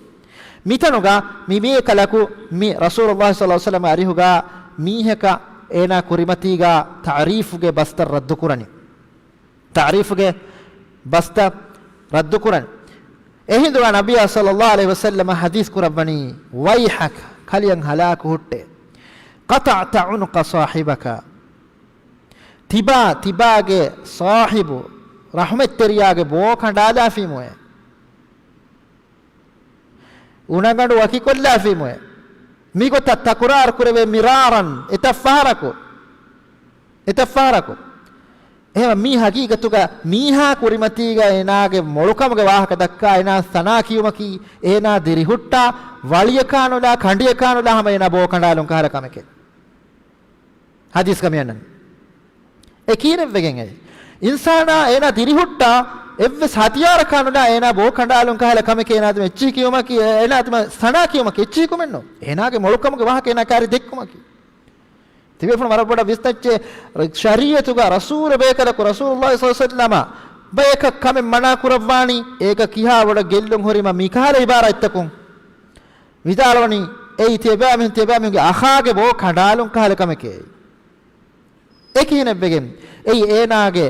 މިތަނުގަ މި ބޭކަލަކު މި ރަސޫލުﷲ ޞައްލަﷲ ޢަލައިހި ވަސައްލަމް އަރިހުގަ މީހަކަށް އޭނާ ކުރިމަތީގަ ތަޢުރީފުގެ ބަސްތައް ރައްދުކުރަނީ. ތަޢުރީފުގެ ބަސްތައް ރައްދުކުރަން. އެހިނދުގަ ނަބިއްޔާ ޞައްލަﷲ ޢަލައިހި ވަސައްލަމަ ޙަދީޘް ކުރައްވަނީ، ويحك، ކަލެއަށް ހަލާކު ހުއްޓޭ. قطعت عنق صاحبك. ތިބާ، ތިބާގެ ޞާޙިބު، ރަޙުމަތްތެރިޔާގެ ބޯ ކަނޑާލާފީމުއޭ. އުނަގަނޑު ވަކިކޮށްލާފީމުއޭ. މިގޮތަށް ތަކުރާރު ކުރެވޭ، މިރާރަން، އެތައް ފަހަރަކު. އެތައް ފަހަރަކު. އެހެން މީ ޙަޤީޤަތުގަ މީހާ ކުރިމަތީގަ އޭނާގެ މޮޅުކަމުގެ ވާހަކަ ދައްކާ އޭނާ ސަނާ ކިޔުމަކީ، އޭނާ ދިރިހުއްޓާ ވަޅިއަކާނުލާ، ކަނޑިއަކާނުލާ ހަމަ އޭނާ ބޯ ކަނޑާލުން ކަހަލަ ކަމެކޭ. ޙަދީޘްގަ މި އަންނަނީ. އެ ކީރެއްވެގެން އެއީ. އިންސާނާ އޭނާ ދިރިހުއްޓާ އެއްވެސް ހަތިޔާރަކާނުލާ އޭނާ ބޯ ކަނޑާލުން ކަހަލަ ކަމެކޭ އޭނާ ދިމަ އެއްޗިހި ކިޔުމަކީ، އޭނާ ދިމަ ސަނާ ކިޔުމަކީ އެއްޗިހި ކުމެއްނު. އޭނާގެ މޮޅުކަމުގެ ވާހަކަ އޭނާ ކާރި ދެއްކުމަކީ. ތިބޭފުޅުން ވަރަށް ބޮޑަށް ވިސްނައްޗޭ، ޝަރީޢަތުގަ ރަސޫލު ބޭކަލަކު ރަސޫލުﷲ ޞައްލަﷲ ޢަލައިހި ވަސައްލަމަ ބަޔަކަށް ކަމެއް މަނާ ކުރައްވާނީ، އޭކަ ކިހާ ބޮޑަށް ގެއްލުން ހުރީމަ މި ކަހަލަ ޢިބާރާތްތަކުން. ވިދާޅުވަނީ، އެއީ ތިޔަބައިމީހުން، ތިޔަބައިމީހުންގެ އަޚާގެ ބޯ ކަނޑާލުން ކަހަލަ ކަމެކޭ. އެކިހިނެއްވެގެން، އެއީ އޭނާގެ،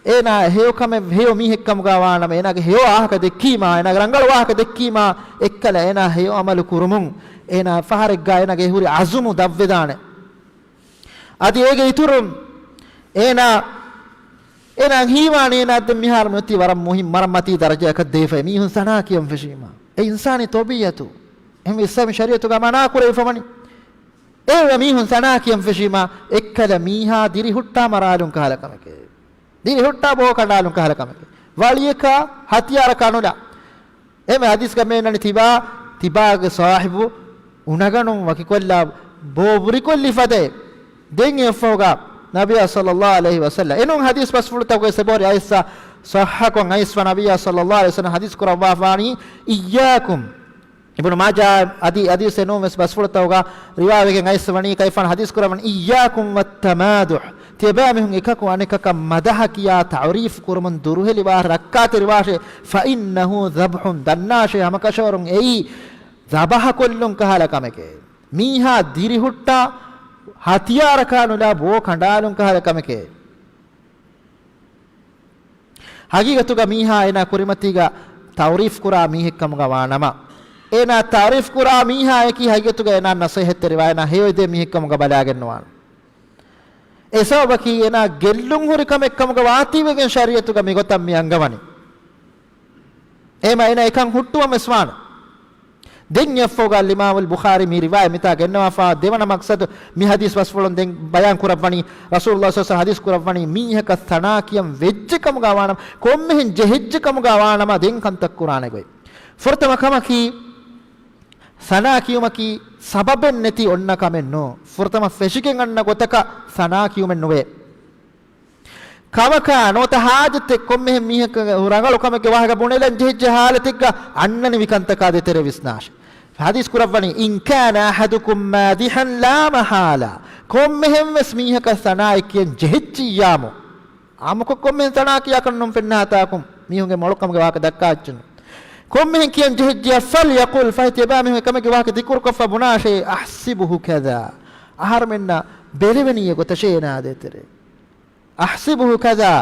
އޭނާ ހެޔޮ ކަމެއް، ހެޔޮ މީހެއްކަމުގަ ވާނަމަ، އޭނާގެ ހެޔޮ ވާހަކަ ދެއްކީމާ، އޭނާގެ ރަނގަޅު ވާހަކަ ދެއްކީމާ، އެއްކަލަ އޭނާ ހެޔޮ ޢަމަލު ކުރުމުން، އޭނާ ފަހަރެއްގަ އޭނާގެ ހުރި ޢަޒުމު ދަށްވެދާނެ. އަދި އޭގެ އިތުރުން އޭނާ، އޭނާ ހީވާނީ އޭނާ ދެން މިހާރު މިއޮތީ ވަރަށް މުހިން، ވަރަށް މަތީ ދަރަޖައަކަށް ދެވިފައި މީހުން ސަނާ ކިޔަން ފެށީމާ. އެ އިންސާނީ ޠަބީޢަތު. އެހެންވެ އިސްލާމީ ޝަރީޢަތުގަ މަނާ ކުރެވިފަވަނީ. އެ މީހުން ސަނާ ކިޔަން ފެށީމާ، އެއްކަލަ މީހާ ދިރިހުއްޓާ މަރާލުން ކަހަލަ ކަމެކޭ. ދިރިހުއްޓާ ބޯ ކަނޑާލުން ކަހަލަ ކަމެކޭ. ވަޅިއަކާ ހަތިޔާރަކާ ނުލާ. އެމެ ޙަދީޘްގަ މި އަންނަނީ ތިބާ، ތިބާގެ ޞާޙިބު އުނަގަނޑުން ވަކިކޮށްލާ ބޯ ބުރިކޮށްލި ފަދައިން. ދެން އެއަށްފަހުގަ ނަބިއްޔާ ޞައްލަﷲ ޢަލައިހި ވަސައްލަމް އެނޫން ޙަދީޘް ބަސްފުޅުތަކުގެ ސެބޯރި އައިސް ޞައްޙަކޮށް އައިސްފަ ނަބިއްޔާ ޞައްލަﷲ ޢަލައިހި ވަސައްލަމް ޙަދީޘް ކުރައްވާފާނީ، إياكم އިބްނު މާޖާ އަދި ޙަދީޘް އެނޫން ވެސް ބަސްފުޅުތަކުގަ ރިވާވެގެން އައިސް ވަނީ، ކަލޭގެފާނު ޙަދީޘް ކުރައްވަނީ، إياكم والتمادح، ތިޔަބައިމީހުން އެކަކު އަނެކަކަށް މަދަހަ ކިޔާ ތަޢުރީފު ކުރުމުން ދުރުހެލިވާށޭ، ރައްކާތެރިވާށޭ، فإنه ذبح، ދަންނާށޭ، ހަމަކަށަވަރުން އެއީ ޛަބަޙަކޮށްލުން ކަހަލަ ކަމެކޭ. މީހާ ދިރިހުއްޓާ ހަތިޔާރަކާ ނުލާ ބޯ ކަނޑާލުން ކަހަލަ ކަމެކޭ. ހަގީގަތުގަ މީހާ އޭނާ ކުރިމަތީގަ ތަޢުރީފު ކުރާ މީހެއްކަމުގަ ވާނަމަ، އޭނާ ތަޢުރީފު ކުރާ މީހާއަކީ ހަގީގަތުގަ އޭނާ ނަޞޭޙަތްތެރިވާ، އޭނާ ހެޔޮއެދޭ މީހެއްކަމުގަ ބަލާގެންނުވާނެ. އެ ސަބަބަކީ އޭނާ ގެއްލުން ހުރި ކަމެއްކަމުގަ ވާތީވެގެން ޝަރީޢަތުގަ މިގޮތަށް މި އަންގަވަނީ. އެހެމަ އޭނާ އެކަން ހުއްޓުވަމެސް ވާނެ. ދެން އެއަށްފަހުގަ އަލްއިމާމުލް ބުޚާރީ މި ރިވާޔަތް މިތާ ގެންނަވާފާ ދެވަނަ މަޤްޞަދު މި ޙަދީޘް ބަސްފުޅުން ދެން ބަޔާން ކުރައްވަނީ، ރަސޫލުﷲ ޞައްލަﷲު ޢަލައިހި ވަސައްލަމަ ޙަދީޘް ކުރައްވަނީ މީހަކަށް ސަނާ ކިޔަން ވެއްޖެ ކަމުގަ ވާނަމަ، ކޮންމެހެން ޖެހިއްޖެ ކަމުގަ ވާނަމަ ދެން ކަންތައް ކުރާނެ ގޮތް. ފުރަތަމަ ކަމަކީ، ސަނާ ކިޔުމަކީ ސަބަބެއް ނެތި އޮންނަ ކަމެއް ނޫން. ފުރަތަމަ ފެށިގެން އަންނަ ގޮތަކަށް ސަނާ ކިޔުމެއް ނުވޭ. ކަމަކާ ނުވަތަ ޙާޖަތެއް ކޮންމެހެން މީހަކަށް ރަނގަޅު ކަމެއްގެ ވާހަކަ ބުނެލަން ޖެހިއްޖެ ޙާލަތެއްގަ އަންނަނިވި ކަންތަކާ ދޭތެރޭ ވިސްނާށޭ. ޙަދީޘް ކުރައްވަނީ، إن كان أحدكم مادحا لا محالة، ކޮންމެހެން ވެސް މީހަކަށް ސަނާއެއް ކިޔަން ޖެހިއްޖިއްޔާމު، އާއްމުކޮށް ކޮންމެހެން ސަނާ ކިޔާކަށް ނޫން ފެންނަ ހަތާކުން މީހުންގެ މޮޅުކަމުގެ ވާހަކަ ދައްކާ އެއްޗެއް ނޫން. ކޮންމެހެން ކިޔަން ޖެހިއްޖެއްޔާ، فليقل، ފަހެ ތިޔަބައިމީހުން އެކަމެއްގެ ވާހަކަ ޛިކުރުކޮށްފަ ބުނާށޭ، أحسبه كذا، އަހަރުމެންނަށް ބެލެވެނީ އެގޮތަށޭ އޭނާ ދޭތެރޭ. أحسبه كذا،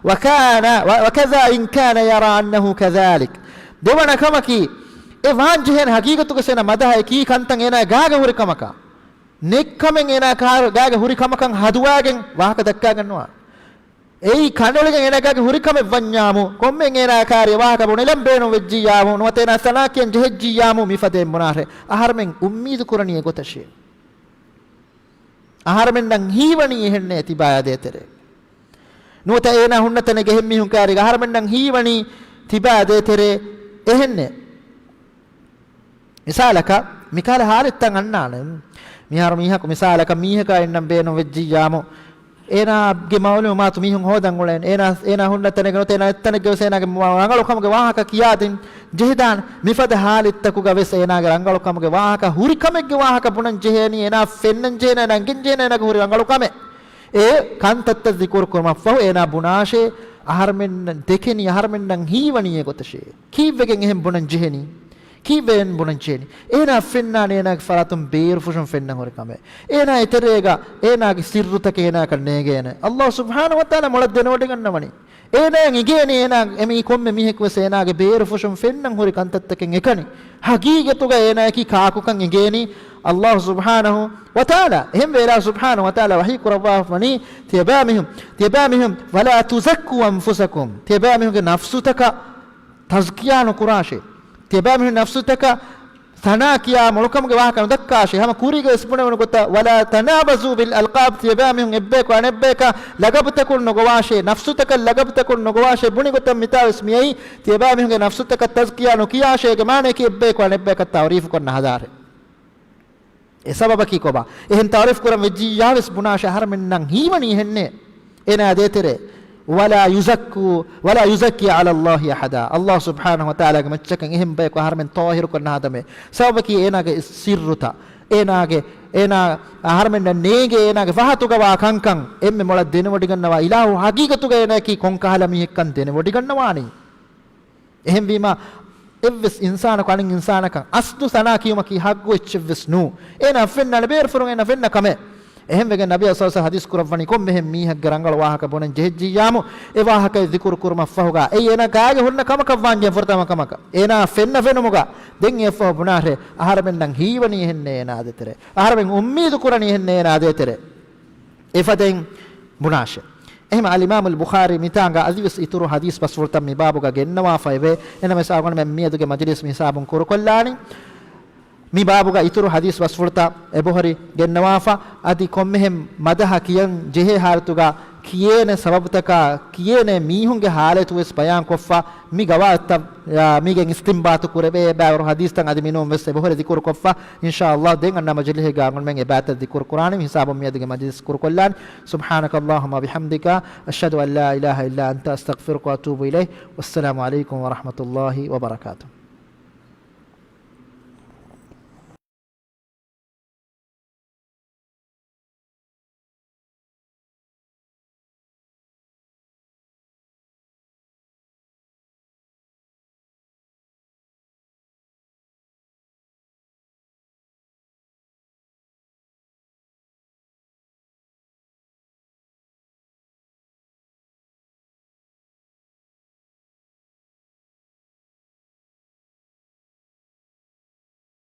وكان، و، وكذا إن كان يرى أنه كذلك. ދެވަނަ ކަމަކީ، އެ ވާންޖެހޭނެ ހަގީގަތުގަ އޭނަ މަދަހަ އެކީ ކަންތައް އޭނާ ގާގަ ހުރި ކަމަކަށް، ނެތް ކަމެއް އޭނާ ކާ، ގާގަ ހުރި ކަމަކަށް ހަދުވާގެން ވާހަކަ ދައްކާގަންނުވާ. އެއީ ކަނޑައެޅިގެން އޭނާ ގާގަ ހުރި ކަމެއް ވަންޏާމު، ކޮންމެ އޭނާ ކާރި ވާހަކަ ބުނެލަން ބޭނުން ވެއްޖިއްޔާމު، ނުވަތަ އޭނާ ސަނާ ކިޔަން ޖެހިއްޖިއްޔާމު، މިފަދައިން ބުނާށޭ، އަހަރުމެން އުއްމީދު ކުރަނީ އެގޮތަށޭ. އަހަރުމެންނަށް ހީވަނީ އެހެންނޭ ތިބާ ދޭތެރޭ. ނުވަތަ އޭނާ ހުންނަ ތަނެއްގެ އެހެން މީހުން ކާރިގަ އަހަރުމެންނަށް ހީވަނީ ތިބާ ދޭތެރޭ އެހެންނޭ. މިސާލަކަށް، މިކަހަލަ ހާލަތްތައް އަންނާނެ. މިހާރު މީހަކު މިސާލަކަށް މީހަކާ އިންނަން ބޭނުން ވެއްޖިއްޔާމު، އޭނާގެ މަޢުލޫމާތު މީހުން ހޯދަން އުޅޭނެ. އޭނާ، އޭނާ ހުންނަ ތަނެއްގަ ނުވަތަ އޭނާ އެއްތަނެއްގަ ވެސް އޭނާގެ މަ-، ރަނގަޅު ކަމުގެ ވާހަކަ ކިޔާދިން ޖެހިދާނެ. މިފަދަ ހާލަތްތަކުގަ ވެސް އޭނާގެ ރަނގަޅު ކަމުގެ ވާހަކަ، ހުރި ކަމެއްގެ ވާހަކަ ބުނަން ޖެހޭނީ، އޭނާ ފެންނަން ޖެހޭނެ، އޭނާ އެނގެން ޖެހޭނެ އޭނާގެ ހުރި ރަނގަޅު ކަމެއް. އެ ކަންތައްތައް ޛިކުރު ކުރުމަށްފަހު އޭނާ ބުނާށޭ، އަހަރުމެން ދެކެނީ، އަހަރުމެންނަށް ހީވަނީ އެގޮތަށޭ. ކީއްވެގެން އެހެން ބުނަން ޖެހެނީ؟ ކީއްވެގެން ބުނަން ޖެހެނީ؟ އޭނާ ފެންނާނެ އޭނާގެ ފަރާތުން ބޭރުފުށުން ފެންނަން ހުރި ކަމެއް. އޭނާ އެތެރޭގަ އޭނާގެ ސިއްރުތަކެއް އޭނާއަކަށް ނޭނގޭނެ. އައްލާހު ސުބްޙާނަހު ވަތަޢާލާ މޮޅަށް ދެނެވޮޑިގަންނަވަނީ. އޭނާއަށް އެނގޭނީ އޭނާ އެމީ ކޮންމެ މީހަކުވެސް އޭނާގެ ބޭރުފުށުން ފެންނަން ހުރި ކަންތައްތަކެއް އެކަނި. ހަގީގަތުގަ އޭނާއަކީ ކާކުކަން އެނގޭނީ އައްލާހު ސުބްޙާނަހު ވަތަޢާލާ. އެހެންވެ އިލާހު ސުބްޙާނަހު ވަތަޢާލާ ވަޙީ ކުރައްވާފަވަނީ، ތިޔަބައިމީހުން، ތިޔަބައިމީހުން، ولا تزكوا أنفسكم، ތިޔަބައިމީހުންގެ ނަފްސުތަކަށް ތަޒްކިޔާ ނުކުރާށޭ. ތިޔަބައިމީހުން ނަފްސުތަކަށް ސަނާ ކިޔާ މޮޅުކަމުގެ ވާހަކަ ނުދައްކާށޭ. ހަމަ ކުރީގަ ވެސް ބުނެވުނު ގޮތަށް، ولا تنابزوا بالألقاب، ތިޔަބައިމީހުން އެއްބަޔަކު އަނެއްބަޔަކަށް ލަގަބުތަކުން ނުގޮވާށޭ، ނަފްސުތަކަށް ލަގަބުތަކުން ނުގޮވާށޭ ބުނި ގޮތަށް މިތާ ވެސް މިއައީ، ތިޔަބައިމީހުންގެ ނަފްސުތަކަށް ތަޒްކިޔާ ނުކިޔާށޭގެ މާނަޔަކީ އެއްބަޔަކު އަނެއްބަޔަކަށް ތަޢުރީފު ކޮށް ނަހަދާށޭ. އެ ސަބަބަކީ ކޮބާ؟ އެހެން ތަޢުރީފު ކުރަން ވެއްޖިއްޔާ ވެސް ބުނާށޭ، އަހަރުމެންނަށް ހީވަނީ އެހެންނޭ. އޭނާ ދޭތެރޭ، ولا يزكوا، ولا يزكي على الله أحدا. އައްލާހު ސުބްޙާނަހު ވަތަޢާލާގެ މައްޗަކަށް އެހެން ބަޔަކު އަހަރުމެން ޠާހިރުކޮށް ނަހަދަމޭ. ސަބަބަކީ އޭނާގެ ސިއްރުތައް، އޭނާގެ، އޭނާ އަހަރުމެންނަށް ނޭނގޭ އޭނާގެ ފަހަތުގަވާ ކަންކަން އެންމެ މޮޅަށް ދެނެވޮޑިގަންނަވާ އިލާހު ހަގީގަތުގަ އޭނާއަކީ ކޮންކަހަލަ މީހެއްކަން ދެނެވޮޑިގަންނަވާނީ. އެހެންވީމާ، އެއްވެސް އިންސާނަކު އަނެއް އިންސާނަކަށް އަސްލު ސަނާ ކިޔުމަކީ ހައްގު އެއްޗެއްވެސް ނޫ. އޭނާ ފެންނާނެ ބޭރުފުށުން އޭނާ ފެންނަ ކަމެއް. އެހެންވެގެން ނަބީ ސައްލައްލާހު ޢަލައިހި ވަސައްލަމަ ޙަދީޘް ކުރައްވަނީ، ކޮންމެހެން މީހެއްގެ ރަނގަޅު ވާހަކަ ބުނަން ޖެހިއްޖިއްޔާމު، އެ ވާހަކައެއް ޛިކުރު ކުރުމަށްފަހުގަ، އެއީ އޭނާ ގާގެ ހުންނަ ކަމަކަށް ވާންޖެހޭ ފުރަތަމަ ކަމަކަށް. އޭނާ ފެންނަ ފެނުމުގަ، ދެން އެއަށްފަހު ބުނާށޭ، އަހަރެމެންނަށް ހީވަނީ އެހެންނޭ އޭނާ ދޭތެރޭ. އަހަރެމެން އުއްމީދު ކުރަނީ އެހެންނޭ އޭނާ ދޭތެރޭ. އެފަދައިން ބުނާށޭ. އެހެން އަލްއިމާމުލް ބުޚާރީ މިތާނގަ އަދިވެސް އިތުރު ޙަދީޘް ބަސްފުޅުތައް މި ބާބުގަ ގެންނަވާފައެވެ. އެނަމެސް އަޅުގަނޑުމެން މިއަދުގެ މަޖިލީސް މި ހިސާބުން ކުރުކޮށްލާނީ. މި ބާބުގަ އިތުރު ޙަދީޘް ބަސްފުޅުތައް އެބަހުރި ގެންނަވާފަ. އަދި ކޮންމެހެން މަދަހަ ކިޔަން ޖެހޭ ޙާލަތުގަ ކިޔޭނެ ސަބަބުތަކާ، ކިޔޭނެ މީހުންގެ ޙާލަތުވެސް ބަޔާންކޮށްފަ. މި ގަވާއިދުތައް، އާ، މީގެން އިސްތިންބާތު ކުރެވޭ ބައިވަރު ޙަދީޘްތައް އަދި މިނޫން ވެސް އެބަހުރި ޛިކުރުކޮށްފަ. އިންޝާﷲ ދެން އަންނަ މަޖިލީހެއްގަ އަޅުގަނޑުމެން އެބައިތައް ޛިކުރު ކުރާނެ. މި ހިސާބުން މިއަދުގެ މަޖިލީސް ކުރުކޮށްލާނީ. سبحانك اللهم وبحمدك، أشهد أن لا إله إلا أنت، أستغفرك وأتوب إليك. والسلام عليكم ورحمة الله وبركاته.